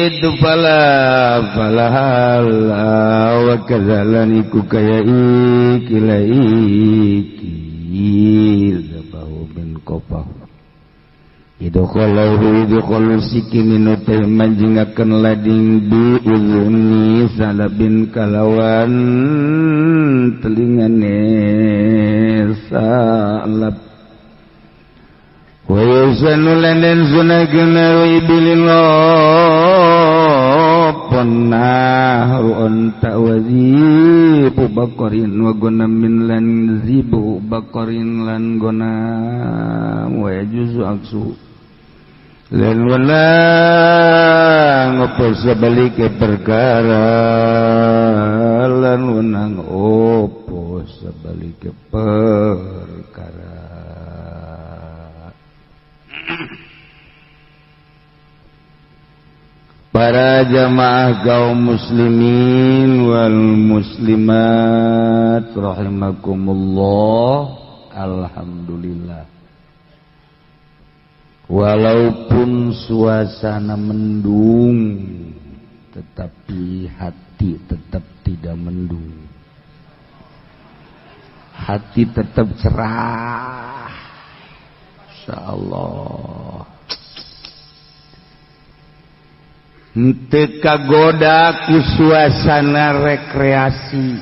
kitu fala fala wa kazalan iku kaya iki la iki zabahu bin kopahu idkhalahu idkhalu sikinin teh manjingakeun lading bi uzuni salabin kalawan telingane salab wa yusanu lan sunagna ibilin nahru anta wazibu baqarin wa gonamin lan zibu baqarin lan gonam wa yajuzu aksu lan wenang opo sebalike perkara lan wenang opo sebalike perkara. Para jamaah kaum muslimin wal muslimat rahimakumullah, alhamdulillah. Walaupun suasana mendung, tetapi hati tetap tidak mendung. Hati tetap cerah. Insyaallah. Henteu kagoda ku suasana rekreasi.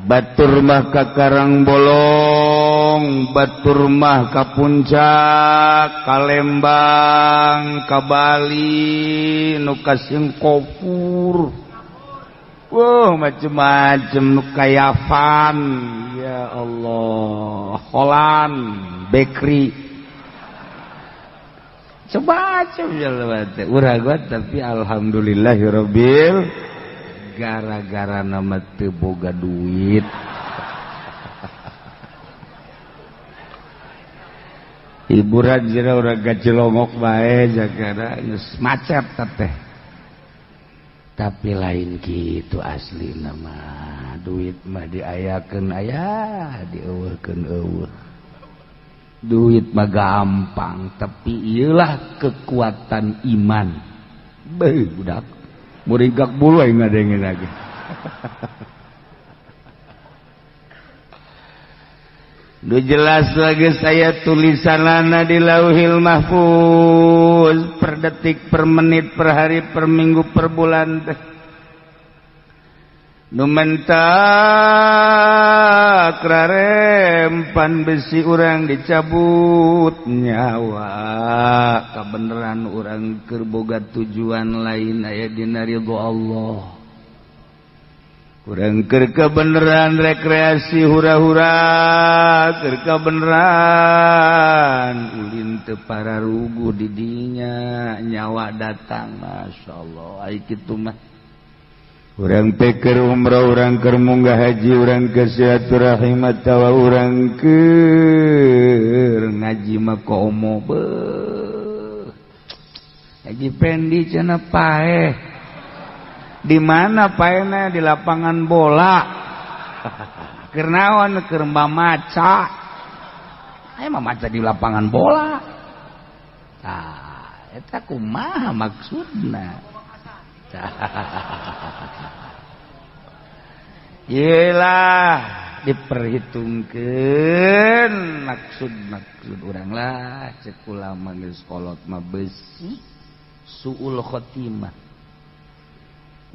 Batur mah ka Karang Bolong, batur mah ka Puncak, ka Lembang, ka Bali, nu ka Singapura. Wah, macem-macem nu ka Yavan. Ya Allah, Holland, Bakery. Coba-coba urang tapi alhamdulillahirabbil gara-gara nama teu boga duit. Hiburan jera urang gacilongok bae jagara geus macet teh. Tapi lain kitu asli nama duit mah diayakeun aya, dieuweuhkeun eueuh. Duit mah gampang, tapi iyalah kekuatan iman. Beuh budak, muringkak bulu aing ngadengin lagi. Nu jelas lagi saya tulisanana di Lauhil Mahfuz per detik, per menit, per hari, per minggu, per bulan teh. Nu mentak rarempan besi urang dicabut nyawa kabeneran urang keur boga tujuan lain aya dina ridho Allah. Urang keur kebeneran rekreasi hura-hura keur kebeneran ulin teu pararuguh di dinya nyawa datang masyaallah ai kitu mah. Urang pikir umrah, urang keur munggah haji, urang ke silaturahim atawa urang keur ngaji mah komo beuh. Haji Pendi cenah paeh. Di mana paehna? Di lapangan bola. Keur naon? Keur mamaca. Aya mamaca di lapangan bola. Tah, eta kumaha maksudna? Yelah diperhitungkeun maksud-maksud urang lah cek ulama geus kolot mah besi suul khotimah.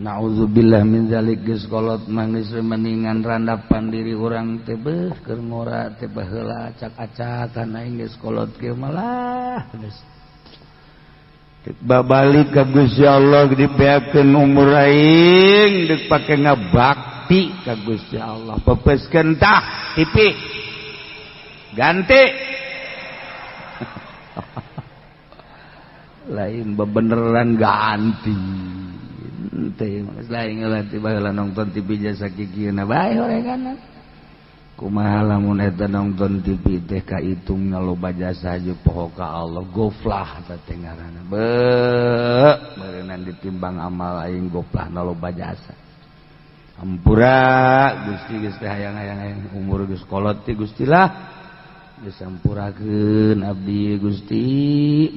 Nauzubillah min zalik geus kolot mah geus mendingan randapan diri urang teh beuh keur ngora teh baheula acak-acakan aing geus kolot kieu malah geus babalik ka Gusti Allah dibeakeun umur aing deuk pake ngabakti ka Gusti Allah pepeskeun tah TV ganti lain bebeneran ganti teh lain ngelatih baheula nonton TV jasa kikieuna bae horeganna kumaha lamun eta nonton TV teh kaitungna loba jasa jeung poho ka Allah goflah teh ngaranna beuh meureunnan ditimbang amal aing goflahna loba jasa ampura Gusti geus teh hayang-hayang umur geus kolot teh Gusti lah Geus sampurakeun abdi Gusti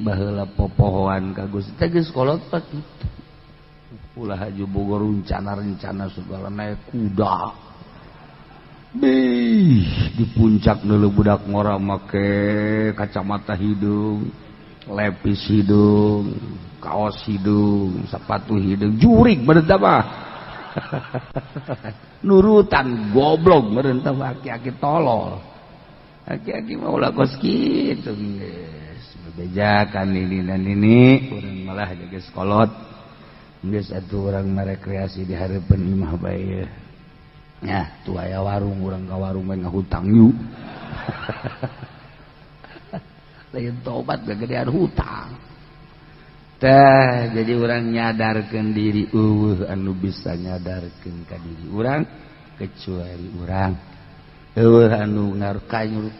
baheula popohoan ka Gusti teh geus kolot pak kitu. Ulah haju Bogor rencana-rencana segala naik kuda. Bih, di puncak dulu budak ngora make kacamata hidung, lepis hidung, kaos hidung, sepatu hidung, jurik meureun mah. Nurutan goblok meureun tah aki-aki tolol. Aki-aki mah ulah kos kitu geus. Bebejakan ini dan ini, urang malah geus kolot. Geus atuh urang merekreasi di hareupeun imah bae. Ya, tuh aya warung, urang ka warung bae ngahutang yuk. Lain tobat gegedean hutang. Teh, jadi urang nyadarkeun diri eueuh anu bisa nyadarkeun ka diri urang kecuali urang. Eueuh anu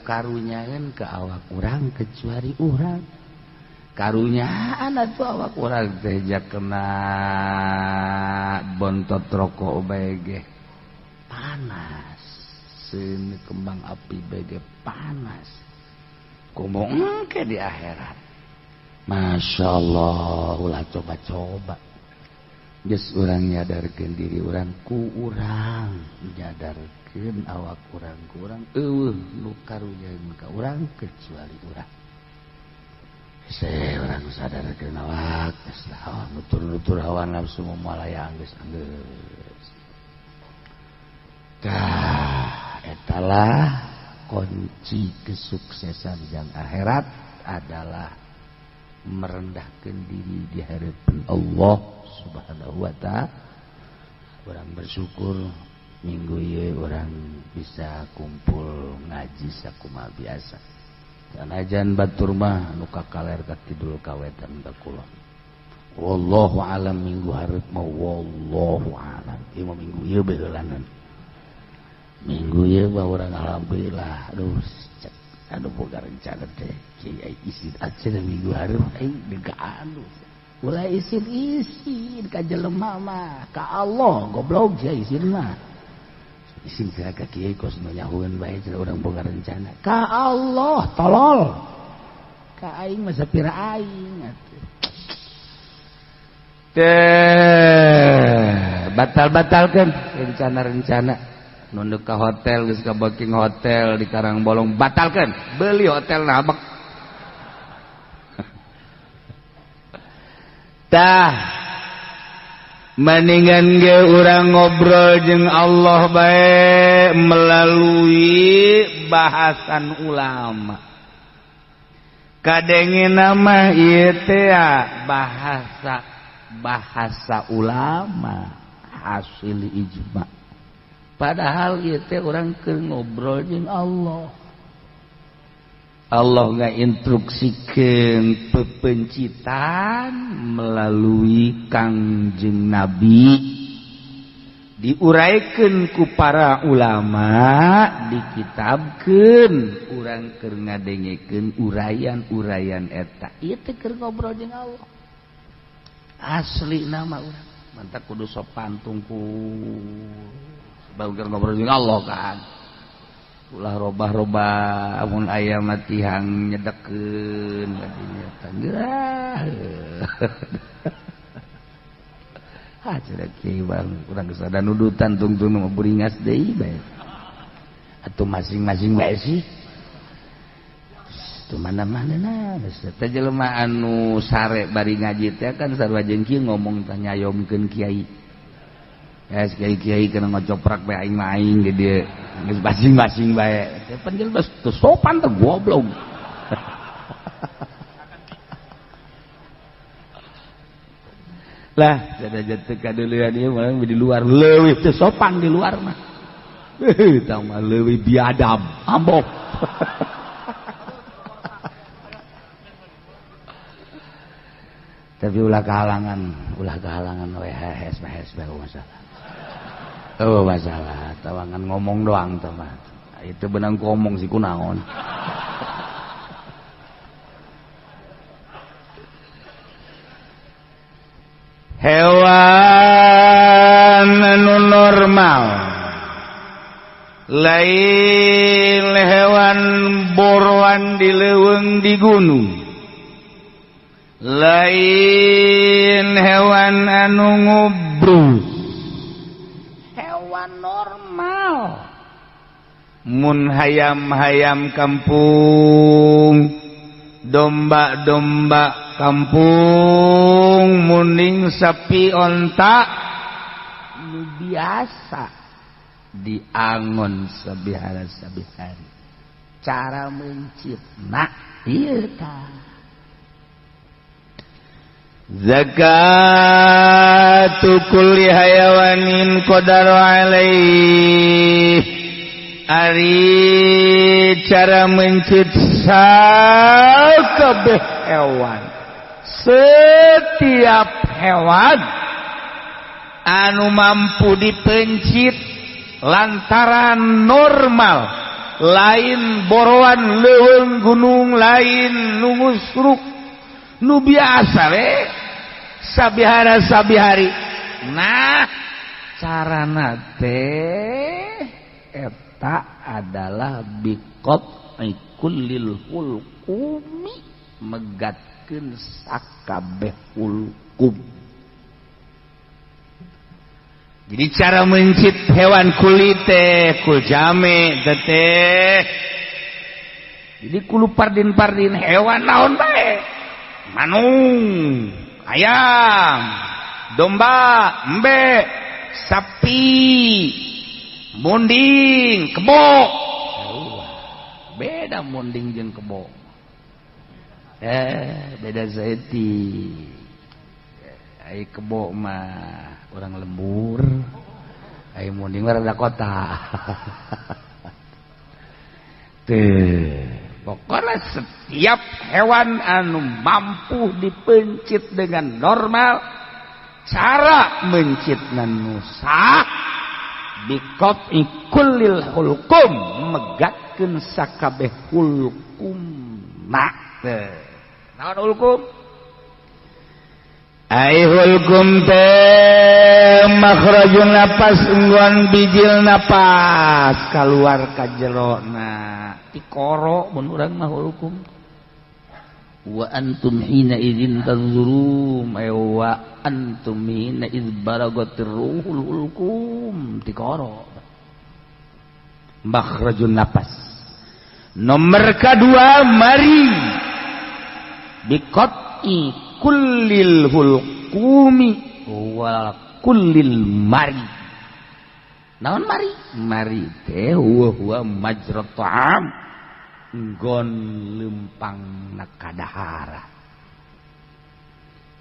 karunyaeun ka awak urang kecuali urang. Karunyaan atuh awak urang teh kena bontot rokok bae ge panas, seun kembang api bae ge panas. Komo engke di akhirat. Masya Allah, ulah coba-coba. Geus urang nyadarkeun diri urang ku urang, nyadarkeun awak urang ku urang, eueuh nu karunyaeun ka urang kecuali urang. Saya urang sadarkeun awak, geus lah nutur-nutur hawa nafsu moal aya geus anggeus. Tah, etalah kunci kesuksesan yang akhirat adalah merendahkan diri di hadapan Allah Subhanahu wa ta'ala. Orang bersyukur minggu ieu orang bisa kumpul ngaji sakumaha biasa. Sanajan batur mah nu kakaler ka kidul ka wetan ka kulon. Wallahu alam minggu hareup mah wallahu alam. Ieu mah minggu ieu beheulanan. Minggu ieu mah urang alhamdulillah. Aduh, aduh boga rencana teh kiai isin aja minggu hareup aing degaan. Ulah isin-isin ka jelema mah, ka Allah goblok sia isin mah. Isin sia ka kiai kos nu nyahueun bae cenah urang boga rencana. Ka Allah tolol. Ka aing mah sapira aing atuh. Teh batal-batalkeun rencana-rencana. Nunduk ka hotel geus ka booking hotel di Karangbolong batalkeun, beli hotel nabek. Tah mendingan ge urang ngobrol jeung Allah bae melalui bahasan ulama. Kadenge nama ieu teh bahasa ulama hasil ijma. Padahal ieu teh urang keur ngobrol jeung Allah. Allah ngainstruksikeun pepencitan melalui Kangjeng Nabi, diuraikeun ku para ulama, dikitabkeun, urang keur ngadengekeun uraian-uraian eta. Ieu teh keur ngobrol jeung Allah. Asli nama urang, mantak kudu sopan tungkul. Sebab keur ngobrol jeung Allah kan. Ulah robah-robah amun aya mah tihang nyedekeun kadinya tanggeurah. Ha cenah kiai bang urang geus ada nudutan tungtung mah buringas deui bae. Atuh masing-masing bae sih. Tuh mana-mana nah geus teh jelema anu sare bari ngaji teh kan sarua jeung kieu ngomong teh nyayomkeun kiai. Ya kiai-kiai kena ngocoprak bae aing mah aing di dieu. Geus masing-masing bae. Teh pan jelema teu sopan teh goblok. Lah, sanajan teu kadeulean ieu mah di luar leuwih teu sopan di luar mah. Heuh, tah mah leuwih biadab, ambok. Tapi ulah kehalangan we hees bae masalah. Oh masalah, tawangan ngomong doang teman. Itu benang ngomong sih kunaon. Hewan anu normal, Lain hewan boroan di leuweung di gunung, lain hewan anu ngubrus, hewan normal. Mun hayam-hayam kampung, domba-domba kampung, muning sapi onta nu biasa diangon sabihara sabihari. Cara mencitna ieu tah. Zakatu kulli hayawanin qadara alaih. Ari cara mencit sakabeh hewan, setiap hewan anu mampu dipencit lantaran normal, lain boroan leuweung gunung, lain nu ngusruk, nu biasa we sabihara sabihari. Nah, carana teh eta adalah biqat'i kullil hulqumi, megatkeun sakabeh hulqum. Jadi cara mencit hewan kulit teh kul jame teh. Jadi kulu pardin-pardin hewan naon bae, manung, ayam, domba, embe, sapi, munding, kebo. Beda munding jeung kebo. Beda zaiti. Ai kebo mah orang lembur, ai munding mah rada kota. Teh, pokoknya setiap hewan anu mampu dipencit dengan normal, cara mencitna nu sah biqat'i kullil hulqum, megatkeun sakabeh hulqumna. Naon hulqum? Ai hulqum teh makhrajun napas, ungguan bijil napas kaluar ka jerona tikoro mun urang mah hulqum. Wa antum hina idzin tanzurum, ay wa antum hina idz balagatir ruhul hulqum, tikoro makhrajun napas. Nomor kedua, mari biqat'i kullil hulqumi wa kullil mari. Naon mari? Mari teh huwa huwa majrat ta'am, nggon lempang nakadahara.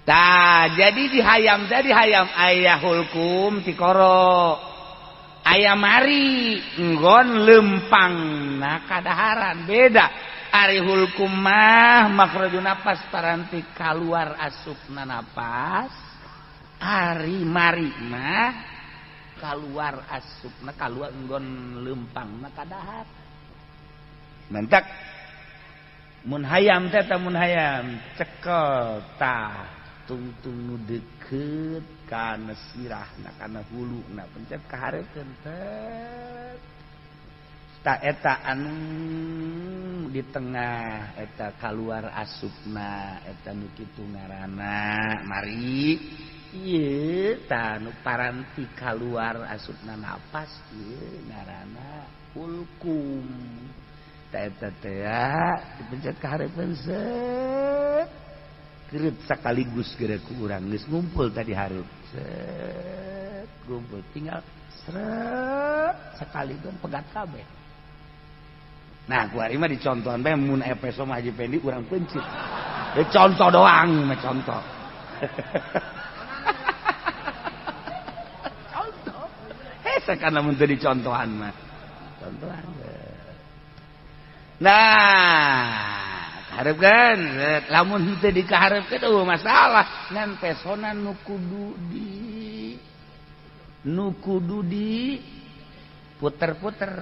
Tah, jadi dihayam teh dihayam aya hulkum tikoro, aya mari nggon lempang nakadaharan. Beda. Ari hulkum mah makhrajun napas paranti kaluar asupna napas, ari mari mah kaluar asupna kaluar nggon lempangna kadahar. Mentak mun hayam teh mun hayam cekel tah tungtung nu deukeut kana sirahna kana huluna pencet kahareukeun teh. Ta eta anu di tengah eta kaluar asupna eta nu kitu ngaranna mari. Ieu ta nu paranti kaluar asupna napas ieu ngaranna hulkum. Ta eta teh dipencet ka hareupeun set keureut sakaligus geura ku urang geus ngumpul tadi hareup set ngumpul tinggal seret sekaligus pegat kabeh. Nah, ku ari mah dicontohan bae mun aya peso mah Haji Pendi urang pencit. Ya contoh doang mah contoh. Contoh. Hese kana mun teu dicontohan mah. Contohan. Nah, kaharepkeun lamun henteu dikaharepkeun eueuh masalah ngan pesona nu kudu di puter-puter.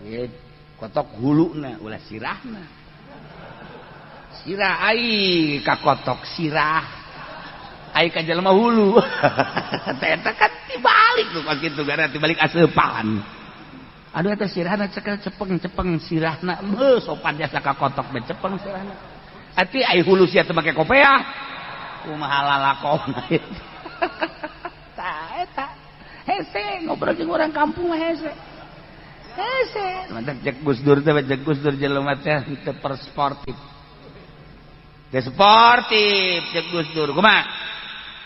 Ye kotok huluna ulah sirahna. Sirah ai kakotok sirah. Ai ka jelema hulu. Eta kan tibalik nu kitu gara tibalik aseupan. Aduh eta sirahna cekel cepeng-cepeng sirahna heuh sopan jasa ka kotok be cepeng sirahna. Ati ai hulu sia teu make kopeah. Kumaha lalakonna ieu. Tah eta hese ngobrol jeung urang kampung mah hese. Hese mantak cek Gus Dur teh cek Gus Dur jelema teh teu persportif. Teu sportif cek Gus Dur kumaha?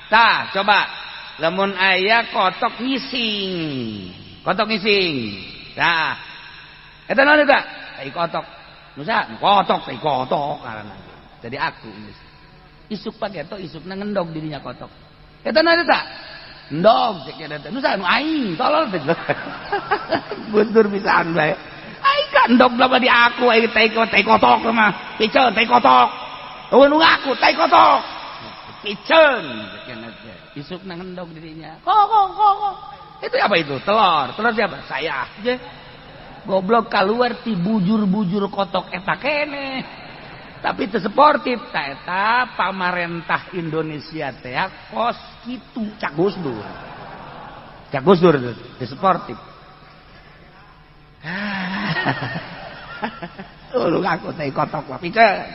Tah coba lamun aya kotok ngising. Kotok ngising. Tah. Eta naon eta? Tai kotok. Nu saha? Nu kotok, tai kotok ngaranna. Jadi aku geus. Isuk pageto isukna ngendog dirinya kotok. Eta naon eta? Endog cek eta teh. Nu saha? Nu aing, tolol teh. Gus Dur bisaan bae. Aing ka endog lama di aku aing tai kotok mah. Piceun tai kotok. Eueuh nu ngaku tai kotok. Piceun cek eta teh. Isukna ngendog dirinya. Kok kok kok. Itu apa itu? Telur. Telur siapa? Saya. Je. Goblok keluar ti bujur-bujur kotok eta keneh. Tapi teu sportif ta eta pamarentah Indonesia teh kos kitu cak Gus Dur. Cak Gus Dur teu sportif. Lu ngaku tai kotok mah piceun.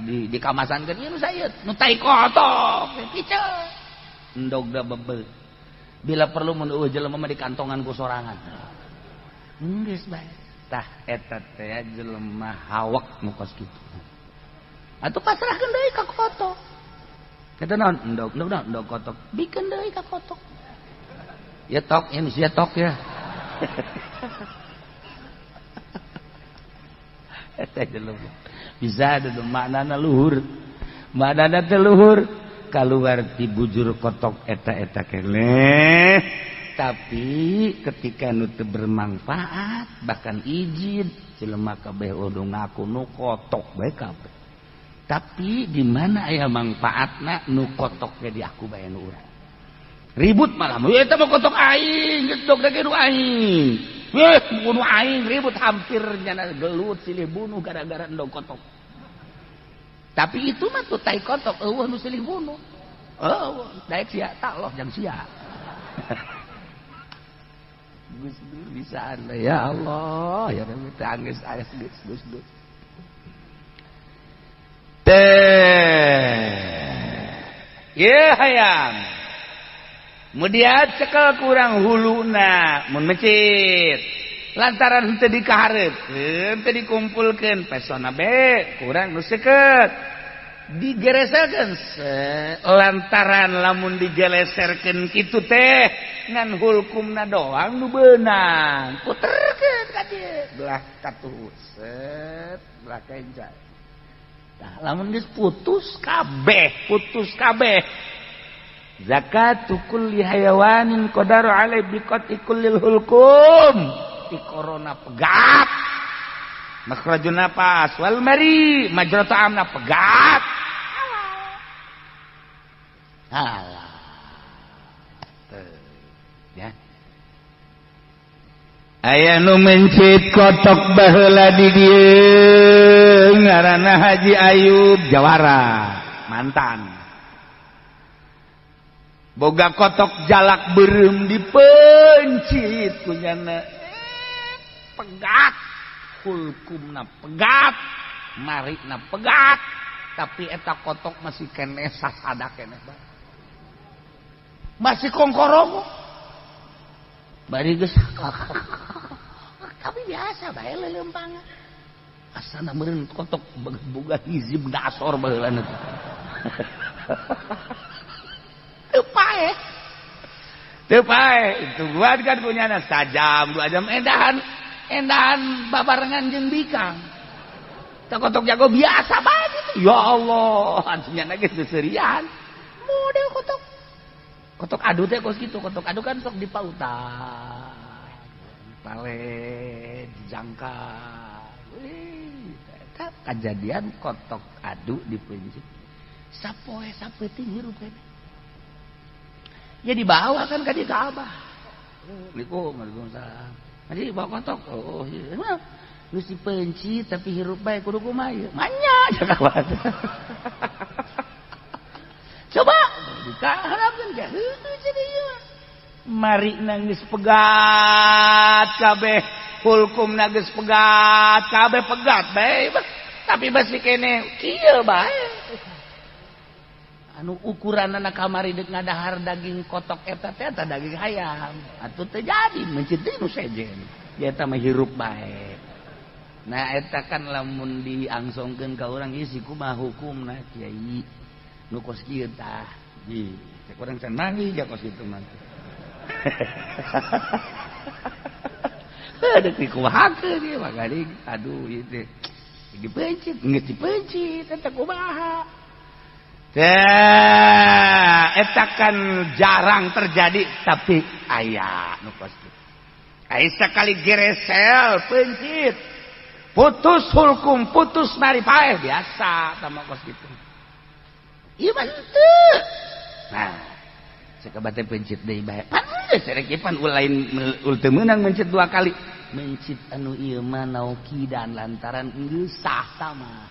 Di dikamasankeun ieu nu sayeut, nu tai kotok piceun. Endog da bebel. Bila perlu mun eueuh jelema mah dikantongan ku sorangan. Geus bae. Tah eta teh jelema hawak nu kos kitu. Atuh pasrahkeun deui ka kotok. Eta naon? Endog, endog naon? Endog kotok. Bikeun deui ka kotok. Ya tok, ya nu sia tok ya. Eta jelema. Bisa ada maknana luhur. Maknana teh luhur. Kaluar ti bujur kotok eta-eta keneh. Tapi ketika nu teu bermanfaat bahkan izin jelema kabeh udah ngaku nu kotok bae kabeh. Tapi di mana aya manfaatna nu kotok ge diaku bae nu urang. Ribut malah, eta mah kotok aing, geus dog ge nu aing. Weh, nu aing ribut hampir nyana gelut silih bunuh gara-gara endog kotok. Tapi itu mah tuh tai kotok eueuh nu silih bunuh. Eueuh, daek sia taloh jang sia. Gus Dur bisa anda ya Allah ya Rabbi tangis ayah Gus Gus Dur teh ye hayam mudiat cekel kurang huluna mun mencit lantaran henteu dikahareupeun teu dikumpulkeun pesona be kurang nu seukeut digereselkeun lantaran lamun digeleserkeun kitu teh ngan hulkumna doang nu beunang puterkeun ka dieu belah katuhu set belah kenca tah lamun geus putus kabeh zakatu kulli hayawanin qadaru alai biqati kullil hulkum ti corona pegat makhrajun nafas wal mari majra ta'amna pegat halal ya aya nu mencit kotok baheula di dieu ngaranna Haji Ayub Jawara mantan boga kotok jalak beureum dipencit kunyana pegat hulkumna pegat marina pegat tapi eta kotok masih keneh sasada keneh masih kongkorong bari geus tapi biasa bae leuleumpangan asana meureun kotok boga hizib dasor baheula teh teu paeh teu paeh itu gua kan punyana sajam dua jam endahan endahan babarengan jeung bikang teh kotok jago biasa bae gitu ya Allah anjeunna geus seuseurian model kotok kotok adu teh kos kitu kotok adu kan sok dipautan pale dijangka wih eta kajadian kotok adu dipencit sapoe sapeuting hirup keneh ya dibawa kan ka dieu ka Abah Assalamualaikum waalaikumsalam jadi bawa kotok oh iya geus dipencit tapi hirup bae kudu kumaha ieu manya jakawan coba dikaharapkeun ge heueuh jadi ieu mari nangis pegat kabeh Hulkumna geus pegat, kabeh pegat bae. Tapi basi kene kieu bae. Anu ukuranana kamari deuk ngadahar daging kotok eta teh eta daging hayam. Atuh teu jadi mencit deui nu sejen. Dia eta mah hirup bae. Nah eta kan lamun diangsongkeun ka urang ieu si kumaha hukumna kiai nu kos kieu tah. Ji, cek urang can manggih ja kos kitu mah. Ada dikumahakeun ieu mah garing. Aduh ieu teh dipencit, geus dipencit eta kumaha. Tah, eta kan jarang terjadi tapi aya nu kos kitu. Aya sakali geresel pencit. Putus hulkum, putus mari paeh biasa tama kos kitu. Ieu mah henteu. Nah, sakabate pencit deui bae. Pan geus rek pan lain ul teu meunang mencit dua kali. Mencit anu ieu mah naukidan lantaran geus sah sama.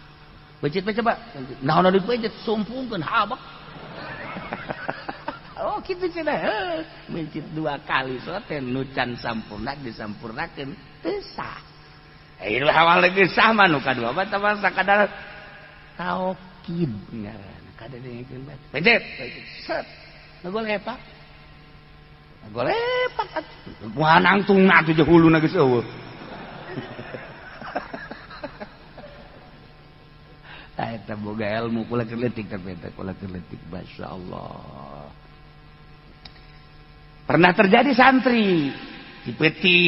Pencit mah coba. Naon anu dipencit sumpungkeun habak. Oh kitu cenah. Mencit dua kali sote nu can sampurna disampurnakeun teu sah. Ieu awal geus sah mah nu kadua mah tah sakadar taukid ngaranna kadengekeun bae. Pencet, set. Ngagolepak. Ngagolepak atuh. Moal nangtungna atuh jeung huluna geus eueuh. Tah eta boga ilmu kula keur leutik tapi eta kula keur leutik masyaallah. Pernah terjadi santri dipeti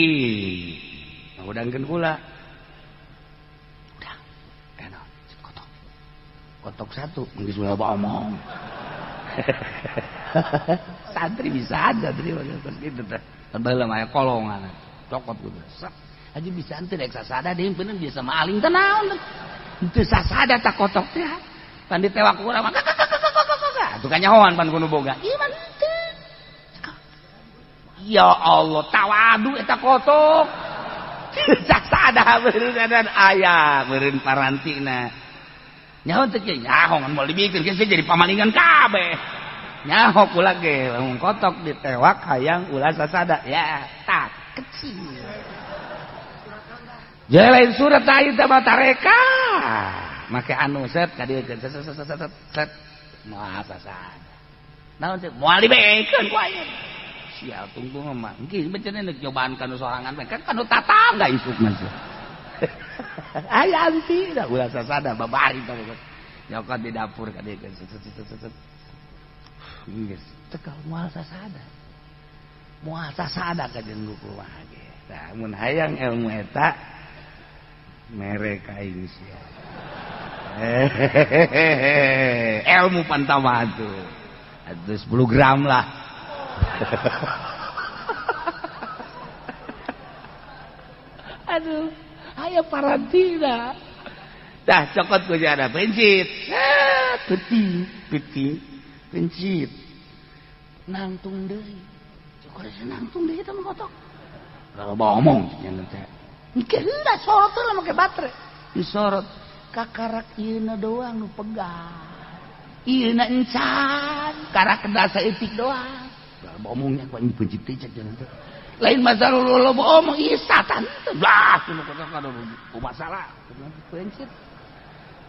ngudangkeun kula. Udah, enak, kotok. Kotok satu, geus loba omong. Santri bisa aja santri kos kitu teh. Baheula mah aya kolongan. Cokot gitu. Set. Aja bisa henteu rek sasada deui bener biasa maling teh naon. Henteu sasada tak kotok teh. Pan ditewak ku urang mah atuh kanyahoan pan kudu boga. Ieu mah henteu. Ya Allah, tawadu eta kotok. Sasada beureun aya beureun parantina. Nyaho teh kieu nyaho ngan moal dibikeun geus jadi pamalingan kabeh. Nyaho kula ge lamun kotok ditewak hayang ulah sasada ya tak kecil. Lain surat ayeuna teh mah tareka. Make anu set ka dieu set set set set moal sasada. Naon teh moal dibekeun ku ayeuna. Sial tungtung mah engke bencana neuk nyobaan kanu sorangan kan kanu tatangga isuk mah. Aya anti da ulah sasada babari tah nyokot di dapur ka dieu set set set set. Geus cekal moal sasada. Moal sasada ka jeung kumaha ge. Tah mun hayang ilmu eta mere ka aing sia. Ilmu pantama tuh. Atuh 10 gram lah. Aduh, aya parantina. Dah cokot ku ada pencit. Peti, peti, pencit. Nangtung deui. Cokot nangtung deui eta mah kotok. Loba omong nya teh. Engke heula sorot lah make baterai. Disorot kakarak ieuna doang nu pegat. Ieuna encan, karak dasa etik doang. Loba omongnya ku anjing pencit teh cek teh. Lain masalah loba omong ieu satan teh. Lah nu kotok ku masalah. Pencit.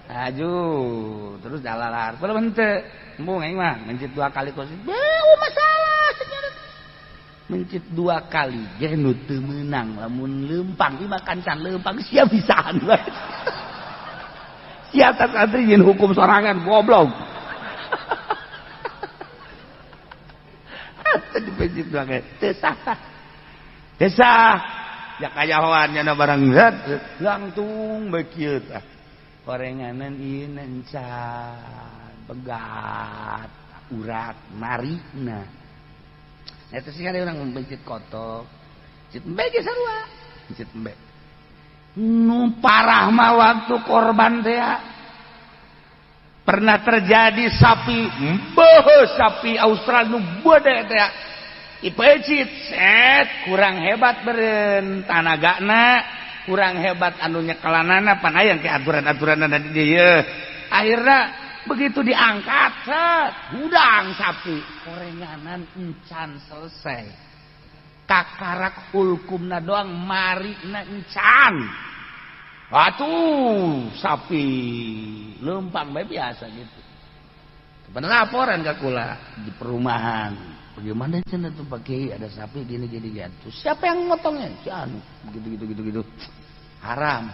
Aduh, terus dalalar. Kalau henteu, embung aing mah mencit dua kali kos. Beuh masalah senyana. Mencit dua kali ge nu teu meunang lamun leumpang ieu mah kancan leumpang sia bisaan bae. Sia tak santri jeung hukum sorangan goblok. Atuh dipencit dua kali teu sah. Teu sah. Ya kayahoan nya barang zat langtung bae kieu tah. Korenganan ieu encan pegat urat marina. Eta sih ada orang membencit kotok, mencit embe ge sarua, mencit embe. Nu parah mah waktu korban teh pernah terjadi sapi, beuh sapi Australia nu bede teh. Ipeucit set kurang hebat beureun tanagana, kurang hebat anu nyekelanana pan aya ke aturan-aturanna di dieu. Akhirna begitu diangkat set hudang sapi korenganan encan selesai. Kakarak hulkumna doang marina encan. Atuh sapi lempang bae biasa gitu. Bener laporan ke kula di perumahan. Bagaimana cenah tuh Pak Kiai ada sapi gini gini gitu. Siapa yang motongnya? Si anu begitu gitu gitu gitu. Haram.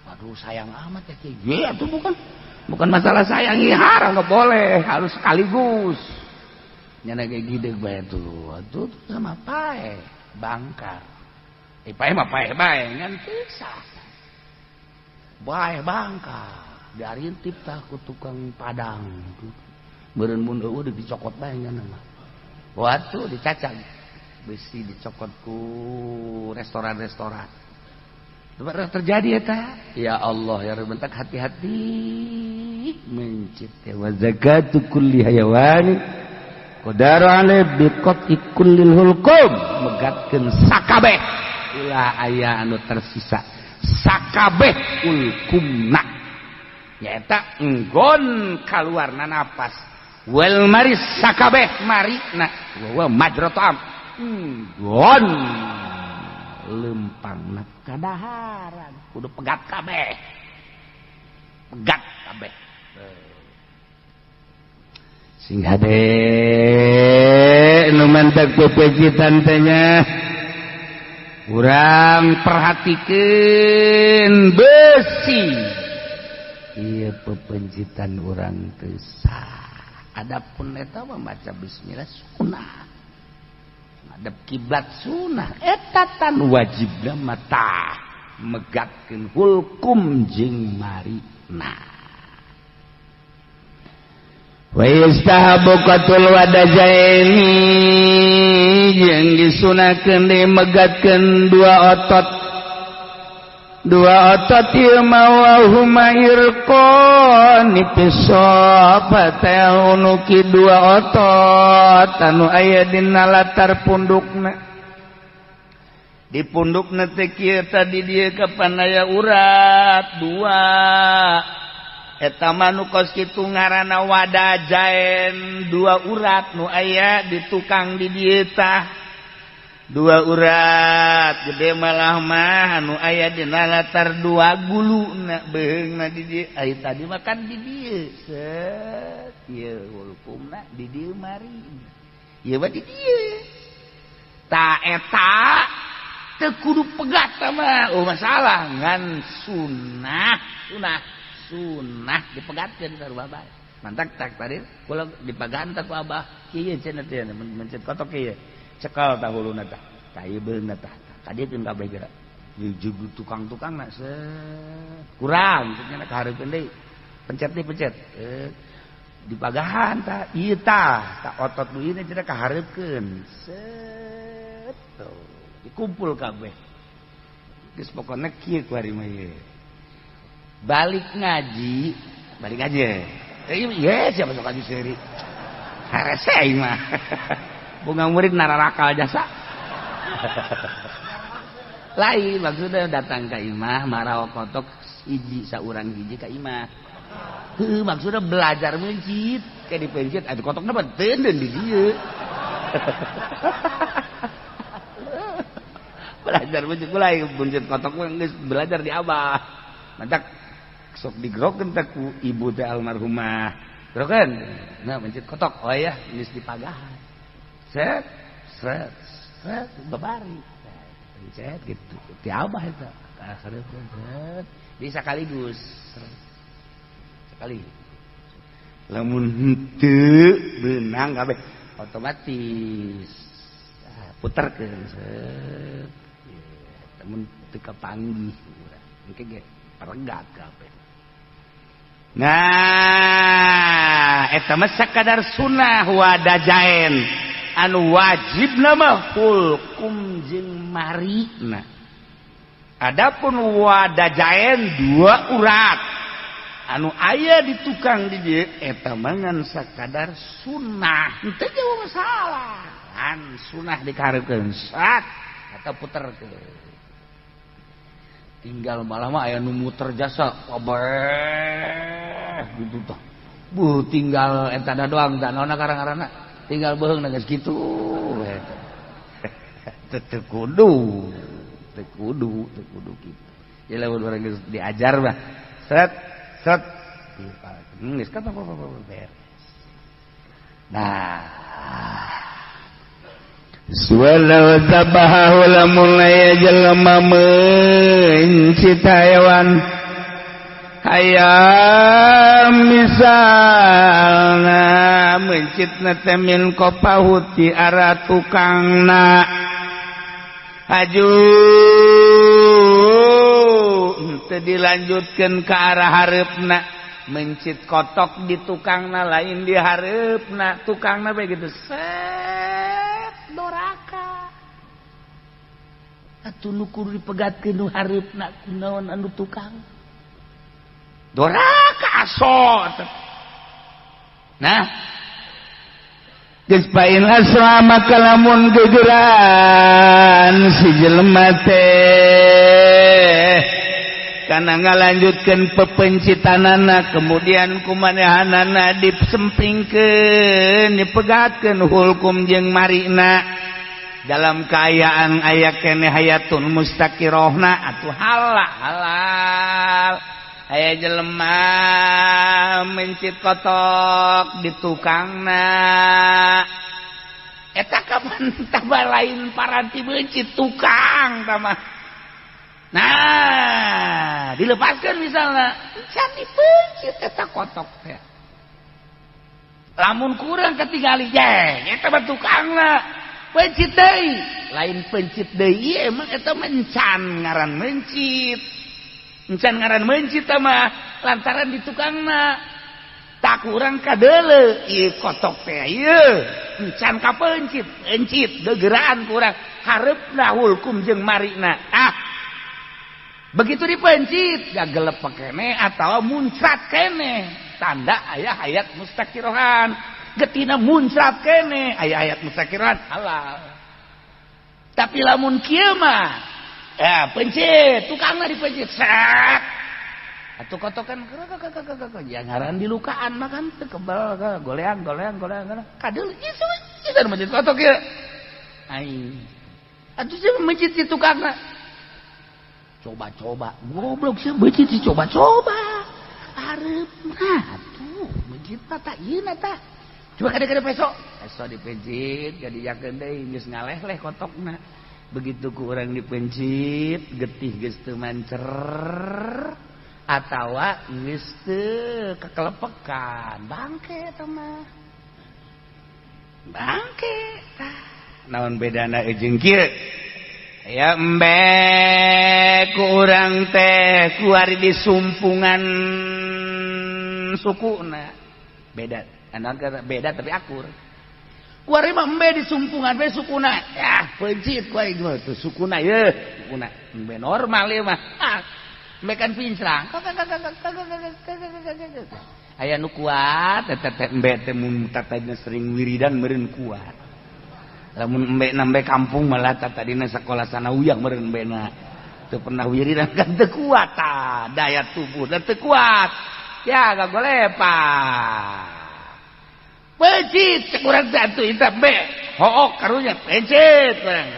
Waduh sayang amat ya Kiai. Ya itu bukan masalah sayang, ini haram nggak boleh, harus sekaligus. Nyana kayak gede bae tuh. Atuh sama pae bangkar. Pae mah pae bae ngan pisah. Bae bangkar. Diarintip tah ku tukang padang. Meureun mun eueuh dicokot bae nyana mah. Waktu dicacag besi dicokot ku restoran-restoran. Terjadi eta. Ya Allah ya Rabbi, bentak hati-hati mencit wa zakatu kulli hayawani qadaru alai biqati kullil hulqum megatkeun sakabeh ulah aya anu tersisa sakabeh hulkumna nyaeta enggon kaluarna napas wal maris sakabeh marina wa majratam enggon lempangna kadaharan kudu pegat kabeh pegat kabeh sing hade nu mantak pepejitan teh nya urang perhatikeun besi ieu pepencitan urang teu sah. Adapun eta mah maca bismillah sunah. Ngadep kiblat sunah eta tan wajibna mata megatkeun hulkum jeung marina. Wa yastahabu qatul wadajaini jeung disunahkeun deui megatkeun dua otot. Dua otot ieu mawahuma irqani pisabata unuki dua otot anu aya dina latar pundukna. Di pundukna teh kieu tadi dieu kapan aya urat dua. Eta mah nu kos kitu ngaranna wadajaen dua urat nu aya di tukang di dieu tah. Dua urat gede malah mah anu aya dina latar dua guluna beheungna di dieu. Ai tadi mah kan di dieu set ieu hulkumna di dieu mari ieu mah di dieu ta eta teu kudu pegat mah oh masalah ngan sunah sunah sunah dipegatkeun sarua bae mantak tak tadi kula dipagantak ku abah kieu cenah teh mencet kotok kieu cekal tah huluna tah tah ieu beungeuna tah kadiekeun kabeh geura jujuk tukang-tukangna set kurang cenah kahareupeun deui pencet deui pencet dipagahan tah ieu tah tah otot nu ieu cenah kahareupeun set tuh dikumpul kabeh geus pokona kieu ku ari mah ieu balik ngaji ieu siapa sok ngaji seuri harese aing mah bunga murid nararakal jasa lain maksudnya datang ke imah marawa kotok hiji saurang hiji ka imah heuh maksudnya belajar mencit kayak dipencit atuh kotokna mah teuneun di dieu belajar mencit kula mencit kotok mah geus belajar di abah mantak sok digerokeun teh ku ibu teh almarhumah gerokeun nah mencit kotok oh ya geus dipagahan set set set babari pencet gitu ti abah eta kahareupeun set bisa sekaligus sekali lamun henteu beunang kabeh otomatis puterkeun set lamun teu kapanggih urang engke ge peregat kabeh. Nah eta mah sakadar sunah wadajaen anu wajib nama hulkum jeung marina. Adapun wadajaen dua urat anu aya di tukang di dieu eta mah ngan sakadar sunah henteu jauh masalah an sunah dikahareupeun sat atau puterkeun tinggal malah mah aya nu muter jasa kabeh gitu tah buh tinggal eta da doang tah naonna karang-karangna tinggal beheung geus kitu. Teu kudu, teu kudu, teu kudu kitu. Ya lamun urang geus diajar mah set set geus kata beres. Nah, Walau tabahu lamun aya jelema mencit hewan hayam misalna mencitna teh min qopahu ti arah tukangna haju teu dilanjutkeun ka arah hareupna mencit kotok di tukangna lain di hareupna tukangna bae gitu set doraka atuh nu kudu dipegatkeun nu hareupna kunaon anu tukang doraka aso. Nah geus pain asra maka lamun gegeran si jelema teh kana ngalanjutkeun pepencitanana kemudian kumanehanana disempingkeun dipegatkeun hulkum jeung marina dalam kaayaan aya keneh hayatun mustaqirohna atuh halal halal aya jelema mencit kotok di tukangna eta kapan taba lain paranti mencit tukang tama. Nah, dilepaskan misalnya, can dipencit eta kotok teh. Lamun kurang ketinggali jeng, eta mah tukangna. Pencit deui, lain pencit deui emang eta mencan ngaran mencit. Encan ngaran mencit mah lantaran di tukangna. Tak kurang kadeule ieu kotok teh ieu. Encan kapencit, pencit gegeraan kurang hareupna hulkum jeung marina. Ah, begitu dipencit ya gelepek kene atau muncrat kene tanda aya hayat mustaqirohan getina muncrat kene aya hayat mustaqirohan halal. Tapi lamun kieu mah ya pencit tukangna dipencit set atuh kotokan ya ngaran dilukaan mah kan teu kebal goleang goleang goleang kadeul ieu ieu mencit kotok ieu aing atuh sih mencit si tukangna coba-coba goblok sih becit sih coba-coba hareupna tuh mencit tah ieu na tah coba kade-kade peso peso dipencit kadijakeun deui geus ngaleh-leh kotokna begitu ku urang dipencit getih geus teu mancer atawa geus teu kekelepekan bangke eta mah bangke tah naon bedana jeung kieu ya embe ku urang teh kuari di sumpungan sukuna beda anak beda tapi akur kuari mah embe di sumpungan be sukuna ya pencit kuari mah tuh sukuna ye sukuna embe normal ieu mah ah embe kan pincrang aya nu kuat eta teh embe teh mun tatanya sering wiridan meureun kuat lamun embe nambe kampung malah tadina sekolah sanawiyah meureun embena teu pernah wiridan kan teu kuat tah daya tubuh teu kuat ya gak golepa pencit cek urang teh atuh eta embe hook karunya pencit urang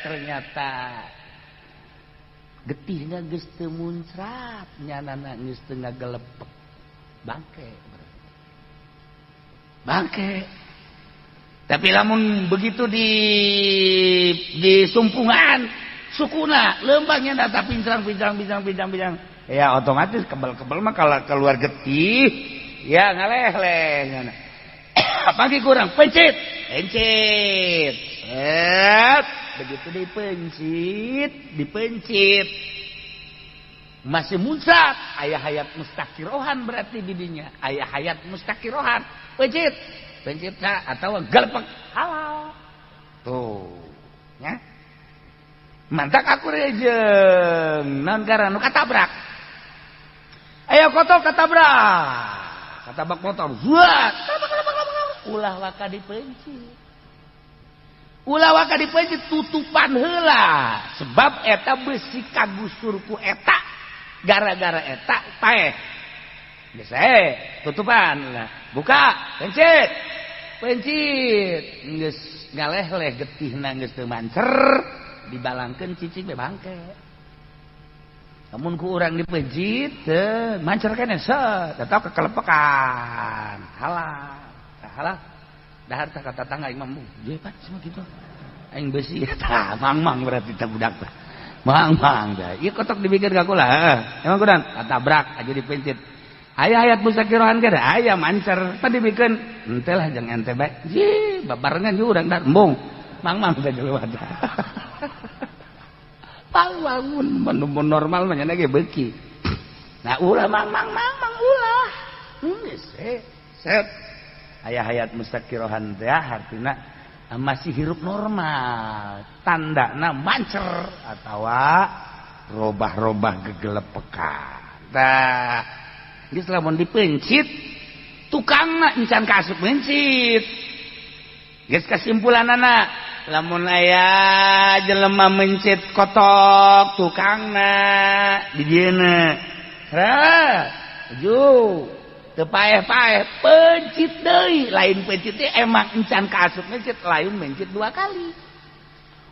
ternyata getihna geus teu muncrat nyanana geus teu ngagelepek bangke bangke. Tapi lamun begitu di sumpungan sukuna lembangnya data pincang pincang pincang pincang pincang ya otomatis kebal-kebal mah kalau keluar getih ya ngaleh-leh pagi kurang pencit pencit set begitu dipencit dipencit masih muncrat ayah hayat mustaqirohan berarti didinya ayah hayat mustaqirohan pencit pencipta atau gelepek halal tuh ya mantak aku rejeng non karena nu katabrak ayo kotor katabrak katabrak motor buat ulah waka dipencit ulah waka dipencit tutupan heula sebab eta besi kagusurku eta gara-gara eta paeh biasa tutupan lah buka pencit Pencit geus ngaleh-leh getihna geus teu mancer dibalangkeun cicing be bangke. Lamun ku urang dipencit teu mancer keneh set atau kekelepekan. Halal. Halal. Dahar tah ka tatangga imam bu. Je pan semua kitu. Aing beusi tah mang-mang berarti tah budak tah. Mang-mang dah. Ieu kotok dibikeun ka kula. Emang kudan katabrak aja dipencit. Aya hayat musakirohan kada aya mancer pan dibikeun henteu lah jeung ente bae. Ji babarengan ju urang dar embung. Mang-mang teh jelema teh. Pangwangun mun normal mah nya ge beuki. Nah ulah mang-mang mang-mang ulah. Geus set. Aya hayat musakirohan teh artina masih hirup normal. Tandana mancer atawa robah-robah gegelepekan. Tah geus lamun dipencit tukangna encan kaasup mencit. Geus kasimpulanana lamun aya jelema mencit kotok tukangna di dieuna. Ju teu paeh-paeh pencit deui, lain pencit teh emang encan kaasup mencit, lain mencit dua kali.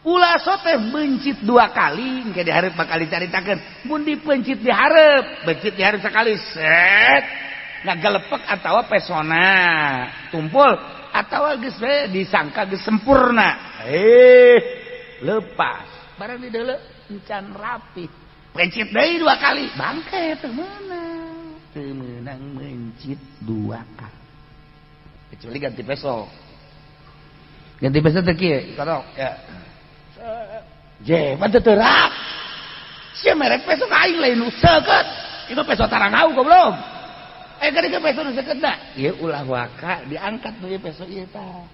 Ulah sote mencit dua kali engke dihareup bakal dicaritakeun. Mun dipencit dihareup, pencit dihareup sekali set ngagelepek atawa pesona tumpul atawa geus we disangka geus sempurna. Lepas. Barang dideuleu encan rapi. Pencit deui dua kali, bangke teu meunang. Teu meunang mencit dua kali. Kecuali ganti peso. Ganti peso teh kieu, kotok ya. Je, pan teu teurak. Sia merek peso ka aing lain nu seukeut. Itu peso tarangau goblok. Kadi ke peso nu seukeutna. Ieu ulah waka diangkat nu ieu peso ieu tah.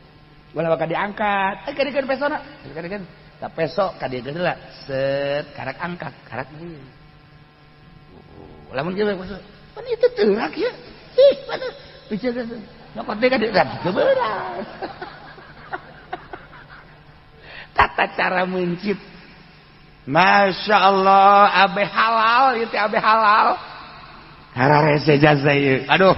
Ulah waka diangkat. Kadi ke pesona. Kadi kan tah peso ka dieu heula. Set karak angkat, karak ieu. Lamun kieu peso. Pan ieu teu teurak ieu. Ih, pan bisa nyokot deui ka dieu teu beurang. Tata cara mencit. Masya Allah, abe halal, itu abe halal. Hararese jasa ieu. Aduh,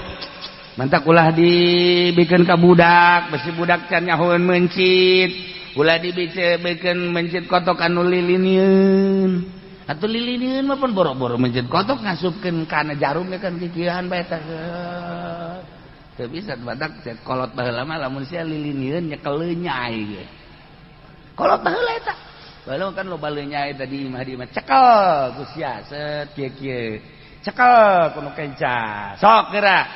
mantak ulah dibikin ka budak, besi budak can nyahoeun mencit. Ulah dibikin mencit kotok anu lilinieun. Atuh lilinieun mah pun boro-boro mencit kotok ngasupkeun kana jarum kan kikieuan bae tah. Teu bisa badak cet kolot baheula mah lamun sia lilinieun nyekel leunyai ge. Kolot baheula eta. Baheula kan loba leunyai tadi mah di mah cekel ku sia set kieu-kieu. Cekel ku nu kenca. Sok geura.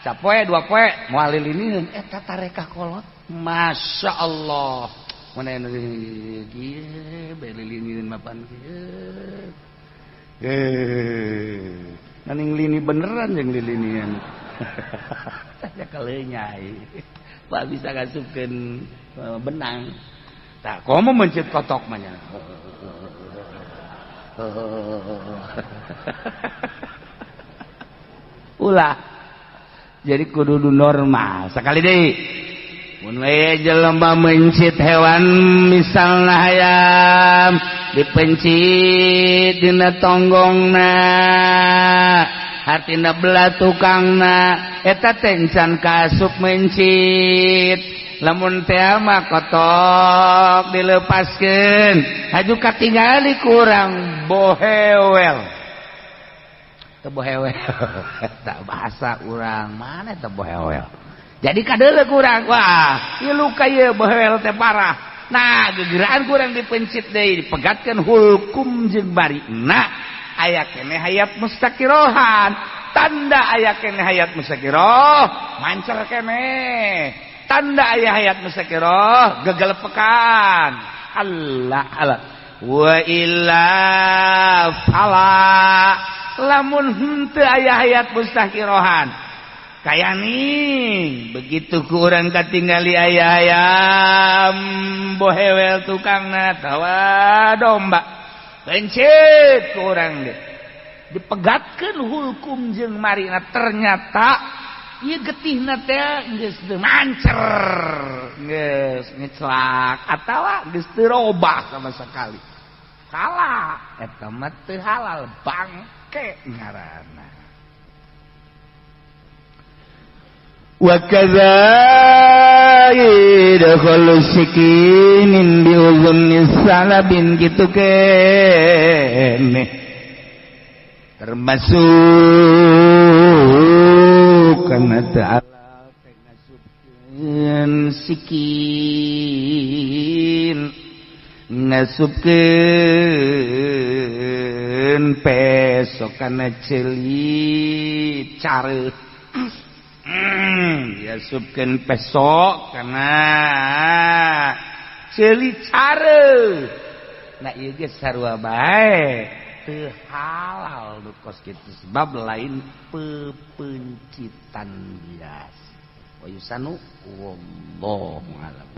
Sapoe dua poe moal lilinieun eta tarekah kolot. Masya Allah. Mana anu kieu bae lilinieun mapan kieu. Naning lini beneran jeung lilinian. Nyekel leunyai. Pak bisa ngasupkeun benang. Tak, komo mencit kotok mah nya. Ulah. Jadi kudu normal. Sekali deui. Mun we jelema mencit hewan misalna hayam dipencit dina tonggongna, hartina belah tukangna, eta teh encan kaasup mencit. Lamun teh mah kotok dilepaskeun haju katingali kurang bohewel. Teu bohewel. Tak bahasa urang mana teu bohewel. Jadi kadeuleu kurang. Wah, ieu luka ieu bohewel teh parah. Nah, gegeraan kurang dipencit deui, dipegatkeun hulkum jeung barina. Aya keneh hayat mustaqirohan. Tanda aya keneh hayat mustaqiroh, mancer keneh. Tanda ayah hayat musakiroh gagal pekan. Allah Allah wa illa fala. Lamun henteu aya hayat mustaqirohan kaya nih begitu ku urang katingali aya ayam bohewel tukangna tawa domba pencit ku urang deh dipegatkeun hulkum jeung marina ternyata ieu getihna teh geus teu mancer, geus ngecelak atawa geus teu robah sama sekali. Salah, eta mah teu halal bangke ngaranna. Wa kadza Idkhulu sikinin biuzunni salabin kitu kene termasuk kana ta'ala ngasupkeun sikin ngasupkeun peso kana ceuli care diasupkeun peso kana ceuli care. Nah ieu ge sarua bae teu halal nu kos kitu sebab lain pepencitan biasa. Wa yusanu wallahu a'lam.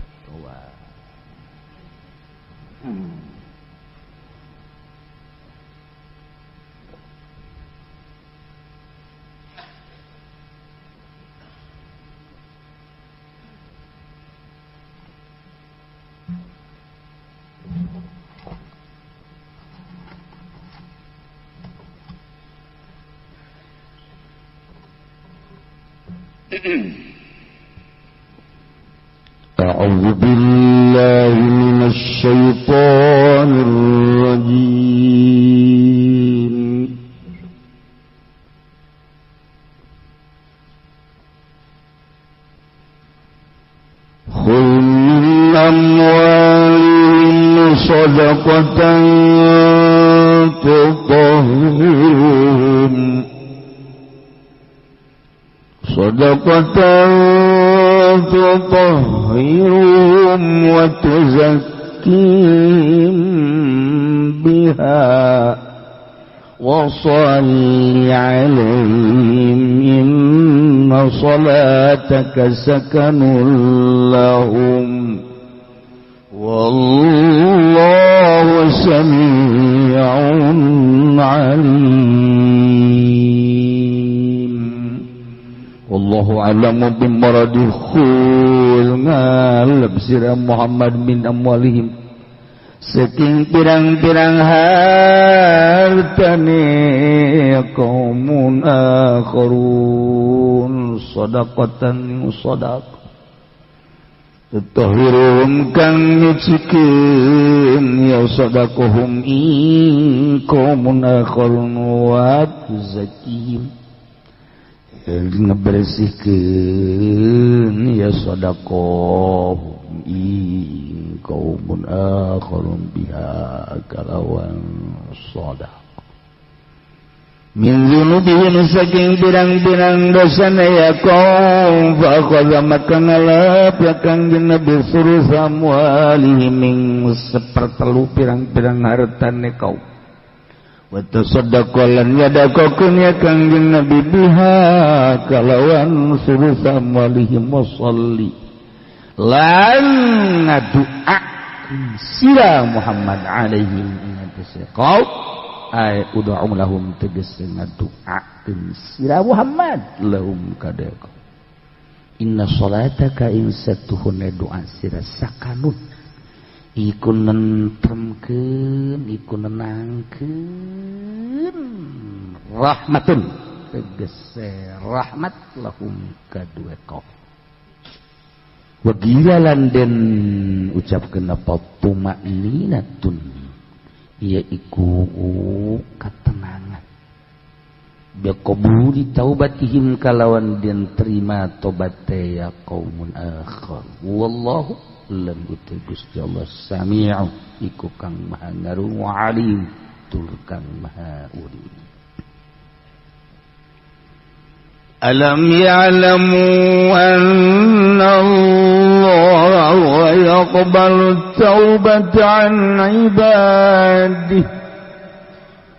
أعوذ بالله من الشيطان الرجيم. خذ من أموالهم صدقة تطهرهم صدقة تطهرهم وتزكيهم بها وصل عليهم إن صلاتك سكن لهم والله سميع عليم. والله أعلم بمرض ngalep sira Muhammad min amwalihim saking pirang-pirang hartane qaumun akharun sadaqatan sadaqah tutahhiruhum kang nyucikeun ya sadaqahum in qaumun akharun wa tuzakihim ngebersihkeun ya sadaqah in qaumun akharun biha kalawan sadaqah min dzunubihim saking pirang-pirang dosana ya kaum fa akhadha maka ngalap ya Kangjeng Nabi suruh amwalihim ing sepertelu pirang-pirang hartane kaum wa tasaddaqo lan yadakokeun ya Kangjeng Nabi biha kalawan suruh amwalihim wa sholli lan ngadu'a sira Muhammad alaihim ing atase kaum ay ud'u lahum tegese ngadu'akeun sira Muhammad lahum kadeka inna salataka ing satuhune doa sira sakanun iku nentremkeun iku nenangkeun rahmatun tegese rahmat lahum kadue kaum wa gila lan den ucapkeun apa tumakninatun ia iku katenangan biqabuli taubatihim kalawan den terima tobat ya qaumun akhar wallahu lam uti Gusti Allah sami'u iku kang maha ngarungu alim tur kang maha uring. Alam ya'lamu anna Allah yaqbalu at-taubata 'an 'ibadihi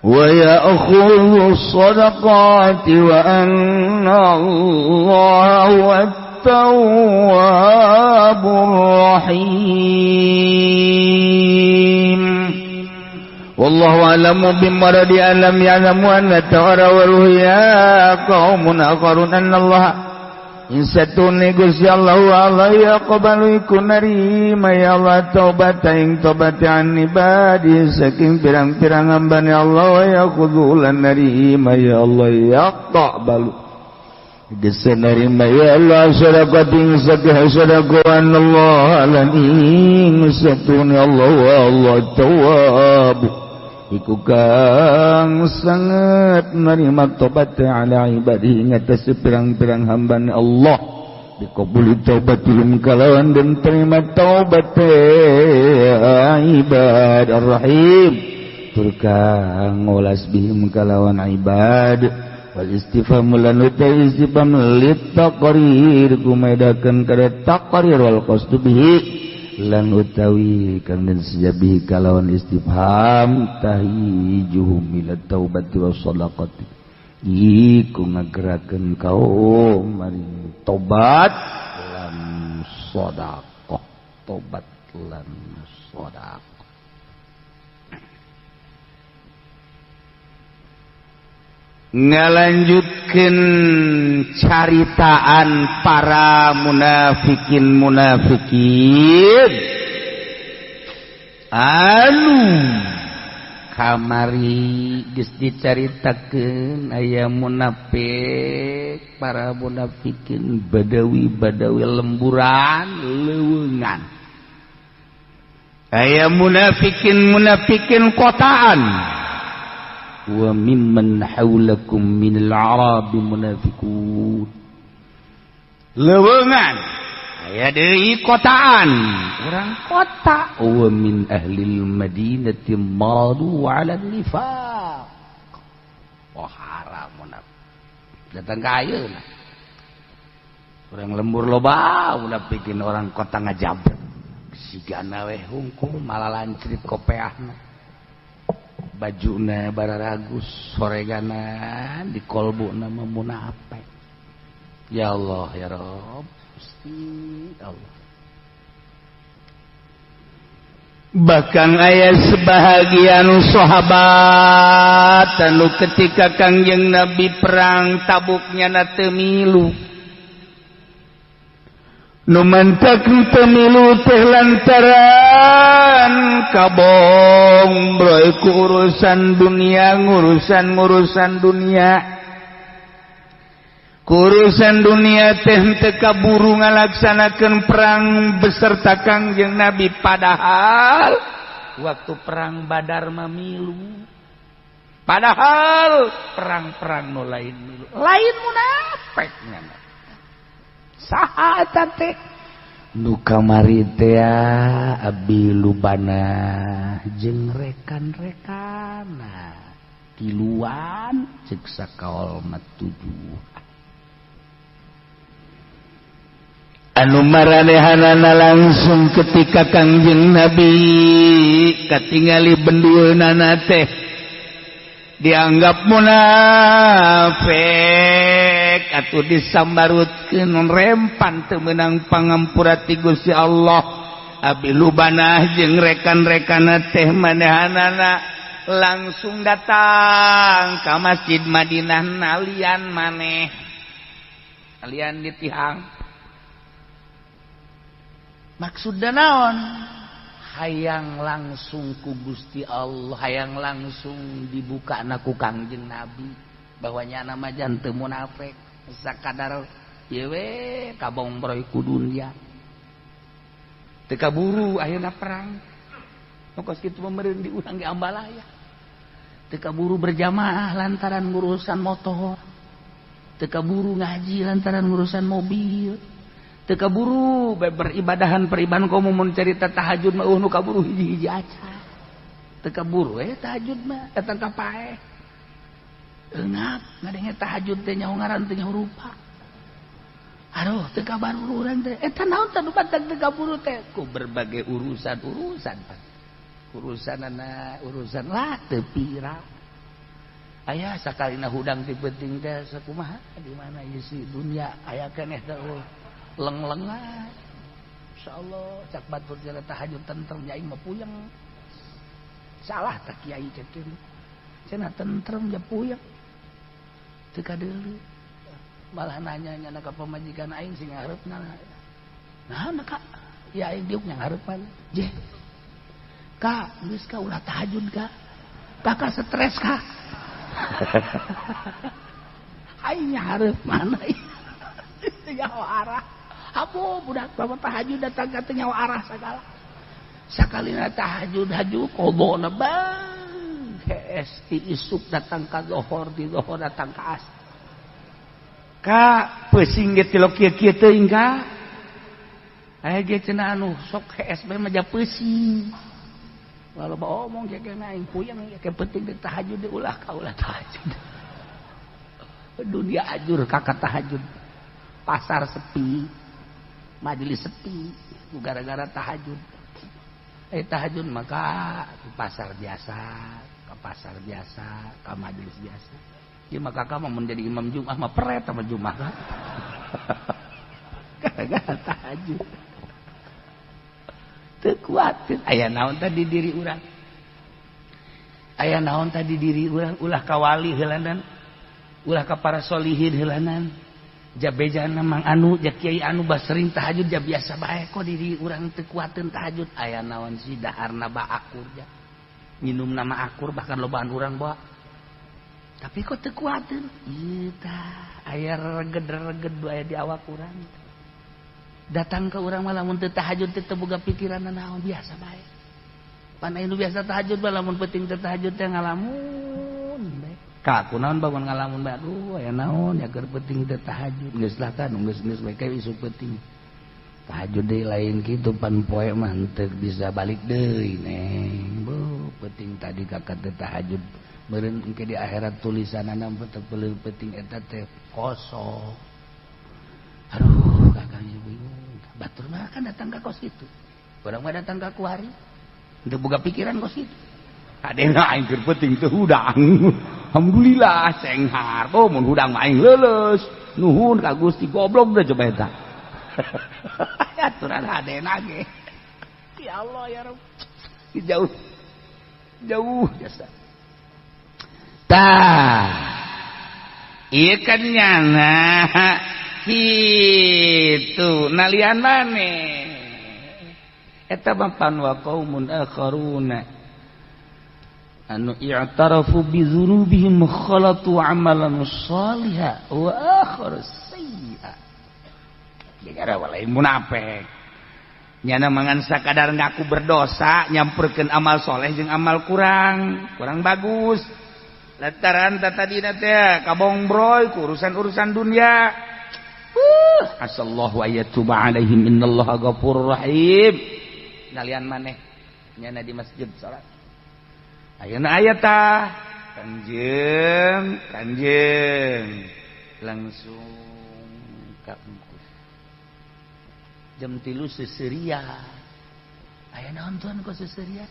wa ya'khudhu as-sadaqati wa anna Allah huwa at-tawwabur rahim. Wallahu a'lamu bimaradi alam ya'lamu anna tawara wa ruhya qaumun akharun anna Allah insatune Gusti Allah Allah yaqbalu iku narima ya Allah taubata ing tobat an ibadi saking pirang-pirang hambane Allah ya khudhu lan narima ya Allah yaqbalu Geus narima ya Allah sadaqatin zakah sadaqan Allah lan ing satuna Allah wa Allah tawwab iku kang sangat narima tobat ala ibadihi ngatas pirang-pirang hambane Allah dikabuli taubatihim kalawan dan terima taubat ibad arrahim tur kang ngolas bihim kalawan ibad wal istifham lan istifham lit taqrir kumedakeun kada taqrir wal qasdu bihi lan utawi kang den sejabihi kalawan istifham tahijuhum ila taubati was shadaqati iku ngagerakeun kaum maring tobat lan sedekah, tobat lan sedekah. Ngalanjutkeun caritaan para munafikin munafikin anu kamari geus dicaritakeun aya munafik, para munafikin badawi-badawi lemburan leuweungan, aya munafikin munafikin kotaan, wa mimman haulakum minal arabi munafiqun leuweungan, aya deui kotaan urang kota, wa min ahlil madinati maradu ala nifaq. Oh haram munafik datang ka ayeuna urang lembur loba munafikin orang kota ngajabret sigana we hungkul malah lancrit kopeahna bajuna bararagus soregana di kolbuna munafik. Ya Allah ya Rabb Gusti Allah. Bahkan aya sebahagian sahabat anu ketika Kangjeng Nabi perang Tabuknya na teu milu, nu mantak teu milu teh lantaran kabong broy ku urusan dunia, ngurusan-ngurusan dunia. Urusan dunia teh teu kaburu ngalaksanakeun perang beserta Kangjeng Nabi, padahal waktu perang Badar mah milu, padahal perang-perang nu lain milu, lain munafik nya. Saha eta teh nu kamari teh Abi Lubana jeung rekan-rekanna tiluan ceuk sakaol mah tujuh anu maranehanana langsung ketika Kangjeng Nabi katingali bendueunana teh dianggap munafik atuh disambarutkeun rempan teu meunang pangampura ti Gusti Allah. Abi Lubanah jeung rekan-rekanna teh manehanana langsung datang ka Masjid Madinah nalian maneh, nalian di tihang. Maksudna naon? Hayang langsung ku Gusti Allah, hayang langsung dibuka na ku Kangjeng Nabi bahwa nyana mah teu munafik sakadar ieu we kabongbroy ku dunya. Teu kaburu ayeuna perang. Nu kos kitu mah meureun diurang ge ambalaya. Teu kaburu berjamaah lantaran ngurusan motor. Teu kaburu ngaji lantaran ngurusan mobil. Teu kaburu beribadahan peribadahan komo mun carita tahajud mah nu kaburu hiji-hiji aca. Teu kaburu tahajud mah datang ka paeh. Eungap ngadenge tahajud teh nyaho ngaran teh nyaho rupa. Aduh teu kaburu urang teh. Eta naon teh nu batang teu kaburu teh ku berbagai urusan-urusan. Urusanana urusan lah teu pira. Aya sakalina hudang ti penting teh sakumaha di mana ieu si dunya aya keneh teh leng-lengan. Insyaallah cak batur jala tahajud tentrem aing mah puyeng. Salah tak kiai cek teh. Cenah tentrem ja puyeng. Teu kadeuleu. Malah nanya nyana ka pamajikan aing sing ngareupna. Naon Kak? Ya aing diuk nyanghareupan. Jeh. Kak, geus ka ulah tahajud Kak. Kakak stres Kak. Aing nyahareup mana? Teu nyaho arah. Abu budak bapak tahajud datang ka teu nyaho arah sagala. Sakalina tahajud haju qodona bang. Hees ti isuk datang ka zohor, ti zohor datang ka asar. Ka peusing ge tilok kieu-kieu teuing ka. Aya ge cenah anu sok hees bae mah ja peusing. Lalu bawa omong jaga aing puyeng ya penting di tahajud ulah ka ulah tahajud. Dunia ajur kakak tahajud. Pasar sepi, majelis sepi gara-gara tahajud. Tahajud maka ke pasar biasa, ke pasar biasa, ke majelis biasa. Ya maka kamu menjadi imam Jumat mah peret sama Jumat kan. Gara-gara tahajud. Teu kuatin aya naon tadi diri urang. Aya naon tadi diri urang ulah ka wali heulanan. Ulah ka para solihin heulanan. Jabejana mang anu ja kiai anu bah sering tahajud ja biasa bae kok diri urang teu kuateun tahajud. Aya naon sih daharna ba akur ja. Minum nama akur bahkan lobaan urang bawa. Tapi kok teu kuateun? Ieu tah aya reged-reged aya di awak urang. Datang ke urang mah lamun teu tahajud teu boga pikiran naon biasa bae. Pan anu biasa tahajud mah lamun penting teu tahajud teh ngalamun bae. Ka kunaon bangun ngalamun bae aduh aya naon ya keur penting teu tahajud geus lah kan geus-geus bae kae isuk penting. Tahajud deui lain kitu pan poe mah henteu bisa balik deui neng. Bu penting tadi kakak teu tahajud meureun engke di akhirat tulisanana teu penting eta teh kosong. Aduh kakang ibu batur mah kan datang ke kos itu. Urang mah datang ka kuari. Henteu boga pikiran kos itu. Adena aing keur penting teu hudang. Alhamdulillah senghar. Oh mun hudang mah aing leuleus. Nuhun ka Gusti goblok teh coba eta. Aturan hadena ge. Ya Allah ya Rabb. Jauh. Jauh jasa. Tah. Ieu kan nyana kitu nalian maneh eta pan wa qaumun akharuna anu i'tarafu bi dzunubihim khalatu amalan shaliha wa akhar sayyi'a. Gara walai munafik nyana mangan sakadar ngaku berdosa nyampurkeun amal soleh jeung amal kurang kurang bagus lantaran tadina teh kabongbroy ku urusan-urusan dunia. Asallahu ayyatuba alaihim innallaha ghafurur rahim. Nalian maneh nyana di masjid salat. Ayeuna aya tah kanjeng kanjeng langsung ka engkus. Jam 3 seseuria. Aya naon tuan kok seseuria?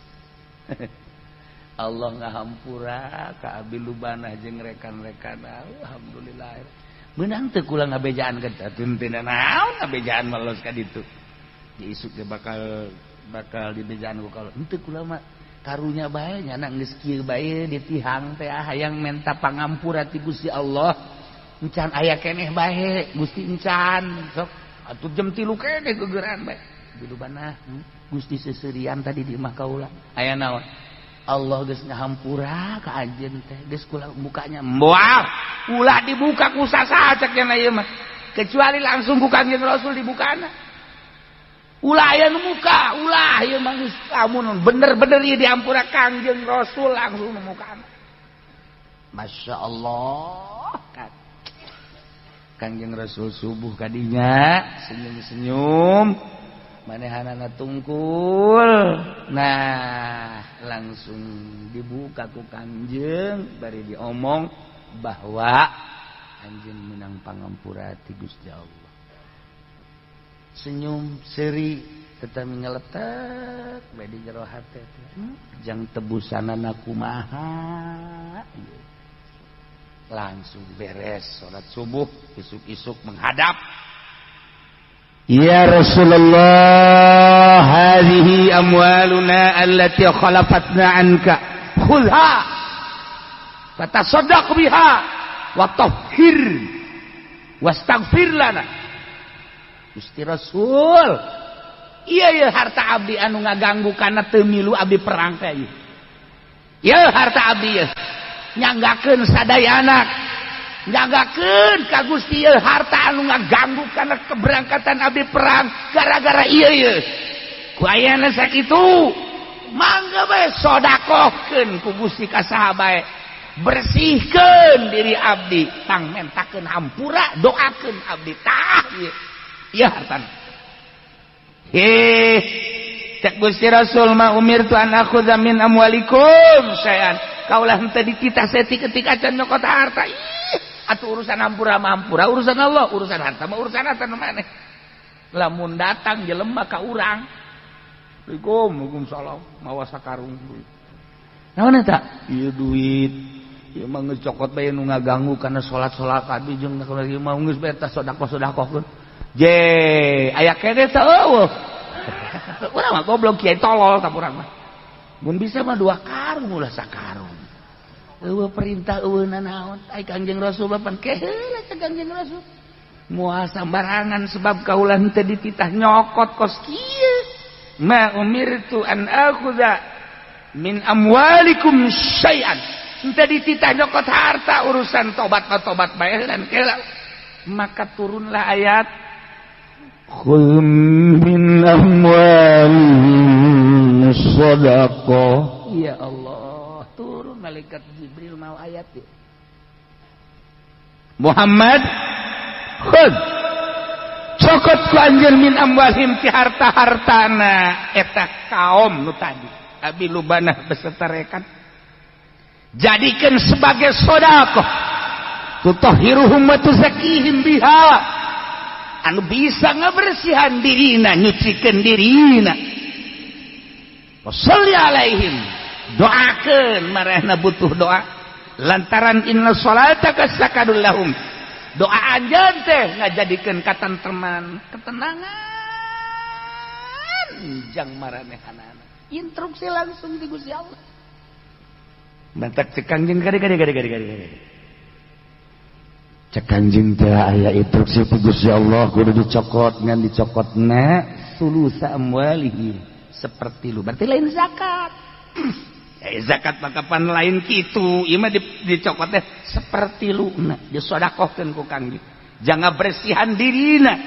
Allah ngahampura ka abi lubanah jeung rekan-rekan. Alhamdulillah. Menang teu kula ngabejaan ka teu naon ngabejaan mah los ka ditu. Di isuk ge bakal dibejaan ku kalau henteu kula mah karunya bae nyana geus kieu bae ditihang teh hayang menta pangampura ti Gusti Allah. Encan aya keneh bae Gusti encan sok atuh jam 3 keneh gegeran bae. Bilubanah Gusti seserian tadi di imah kaula. Aya naon? Allah geus ngahampura ka anjeun teh geus kula mukanya moal ulah dibuka ku sasaha cek nya ieu mah kecuali langsung ku Kangjeng Rasul dibukana ulah aya nu muka ulah ieu mah geus lamun bener-bener ieu dihampura Kangjeng Rasul langsung nu mukana. Masya Allah Kangjeng Rasul subuh kadinya senyum-senyum manehanana tungkul. Nah langsung dibuka ku Kangjeng bari diomong bahwa anjeun menang pangampura ti Gusti Allah. Senyum seri tetapi ngeletek bae di jero hate teh. Jang tebusanana kumaha. Langsung beres salat subuh isuk-isuk menghadap. Ya Rasulullah, hadhihi amwaluna allati khalafatna anka, khudha fatasaddaq biha wa tahhir wastaghfir lana. Gusti Rasul, iya ya harta abdi anu ngaganggu kana teu milu abdi perang teh ieu. Ieu harta abdi ieu nyanggakeun sadayana, Nyanggakeun ka Gusti ieu harta anu ngaganggu kana keberangkatan abdi perang gara-gara ieu ieu. Ku ayana sakitu mangga bae sodakohkeun ku Gusti ka saha bae. Bersihkeun diri abdi, tang mentakeun hampura, doakeun abdi tah ieu. Ieu hartana. Heh, cek Gusti Rasul ma umirtu an akhudha min amwalikum syai'an. Kaulah henteu dititah saeutik-eutik acan nyokot harta. Ih, atuh urusan hampura mah hampura, urusan Allah, urusan harta mah urusan harta nu maneh. Lamun datang jelema ka urang. Assalamualaikum, waalaikumsalam, mawa sakarung duit. Naon eta? Ieu duit. Ieu mah geus cokot bae nu ngaganggu kana salat-salat abdi jeung ieu mah geus bae tah sedekah-sedekahkeun. Je, aya keneh teh eueuh. Urang mah goblok kiai tolol tah urang mah. Mun bisa mah dua karung ulah sakarung. Eueuh perintah eueuh nanaon. Ai Kangjeng Rasul pan keheula cek Kangjeng Rasul. Moal sambarangan sebab kaula henteu dititah nyokot kos kieu. Ma umirtu an akhudha min amwalikum syai'an. Henteu dititah nyokot harta urusan tobat mah tobat bae dan keheula. Maka turunlah ayat Khudh min amwalihim shadaqah. Ya Allah, turun malaikat Jibril mau ayat ya. Muhammad, khudh cokot ku anjeun min amwalihim ti harta-hartana eta kaum nu tadi Abi Lubanah beserta rekan jadikan sebagai sedekah tutahhiruhum wa tuzakkihim biha anu bisa ngabersihan dirina nyucikeun dirina sholli alaihim doakeun marehna butuh doa lantaran inna salataka sakanul lahum doa anjeun teh ngajadikeun katentreman ketenangan jang maranehanana instruksi langsung di Gusti Allah mantak cek Kangjeng kade kade kade kade kade cek Kangjeng teh aya instruksi ti Gusti Allah kudu dicokot ngan dicokotna sulusa amwalihim seperti lu berarti lain zakat. Zakat mah kapan lain kitu ieu mah dicokot teh seperti lu na disodakohkeun ku Kangjeng jangan bersihan dirina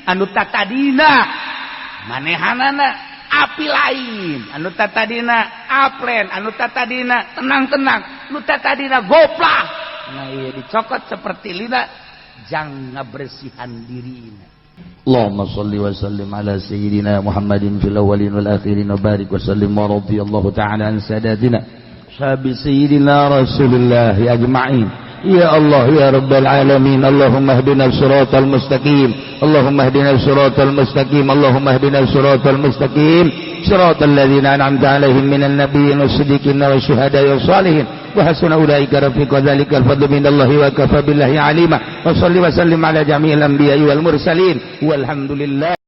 anu tatadina manehanana api lain anu tatadina aplen anu tatadina tenang-tenang anu tatadina goplah nah ieu dicokot seperti lina jangan bersihan dirina. Allahumma salli wa sallim ala sayyidina Muhammadin fil awwalin wal akhirin wa barik wa sallim wa radhiyallahu ta'ala an sadatina sahabi sayyidina Rasulillah ajma'in. Ya Allah ya Rabbal alamin, Allahumma ihdina siratal mustaqim, Allahumma ihdina siratal mustaqim, Allahumma ihdina siratal mustaqim, siratal ladzina an'amta alaihim minan nabiyyin was-siddiqin wasyuhada'i was-salihin wa hasuna ulaika rafiqa dzalikal fadlu minallahi wa kafa billahi alima. Wa salli wa sallim ala jami'il anbiya'i wal mursalin walhamdulillah.